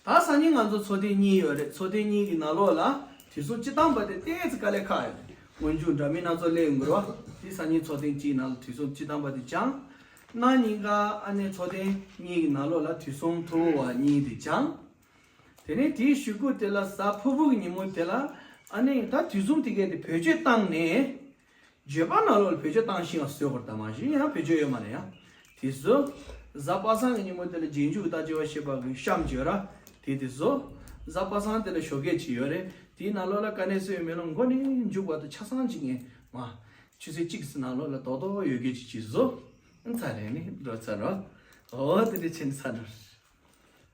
ད་སང་ཉིན་ང་ཚོ་ཚོགས་ཐེངས་གཉིས་ཡོད་རེད། ཚོགས་ཐེངས་གཉིས་ཀྱི་ནང་ལོགས་ལ་དུས་གསུམ་སྤྱི་བཏང་པ་དེ་ཏོག་ཙམ་དཀའ་ལས་ཁག་ཡོད་རེད། སྔོན་འཇུག་འདྲ་མིན་སྣ་ཚོགས་སླེབས་ཡོང་གི་རེད་བ། འདི་སང་ཉིན་ཚོགས་ཐེངས་གཅིག་ནང་ལ་དུས་གསུམ་སྤྱི་བཏང་པ་དེ་སྦྱངས། གནངས་ཉིན་ཀ་ཨ་ནེ་ཚོགས་ཐེངས་གཉིས་ཀྱི་ནང་ལོགས་ལ་དུས་གསུམ་ཐུ་བོ་བ་གཉིས་དེ་སྦྱངས། དེ་ནས་དེའི་གཞུག་གུ་དེ་ལ་གཟའ་ཕུར་བུ་གི་ཉིན་མོ་དེ་ལ་ཨ་ནེ་ད་དུས་གསུམ་དེ་གས་དེ་བེད་སྤྱོད་བཏང་ནས། བརྗོད་པ་ནང་ལོགས་ལ་བེད་སྤྱོད་བཏང་ཤེས་པ་བཟོས་དགོས་རེད། ད་མ་གཞི་ཡང་བེད་སྤྱོད་ཡོད་མ་རེད་ཡ། དེ་ཚོ། གཟའ་པ་སངས་ཀྱི་ཉིན་མོ་དེ་ལ་རྗེས་འཇུག་ལྟ་སྐྱེ་བ་ཤེས་པ་གི་གཤམ་བརྗོད་ར། དེ་དེ་ཚོ། གཟའ་པ་སངས་དེ་ལ་ཞོགས་ཀས་ཅིག་ཡོད་རེད། དེའི་ནང་ལོགས་ལ་དཀའ་གནད་སུ་ཡོད་མེད་ལ་མགོ་ནས་མཇུག་བར་དུ་ཆ་ཚང་ཅིག་ངས་མ། ཆུ་ཚོད་གཅིག་ཙམ་ནང་ལོགས་ལ་རྡོག་རྡོག་ཡོད་སྐད་ཅིག་ཅིག་བཟོ། ཚར་རེད་ནི་འགྲོ་ཚར་རོ། ཨོ་དེ་འདྲ་བྱས་ནས་ཚར་འགྲོ།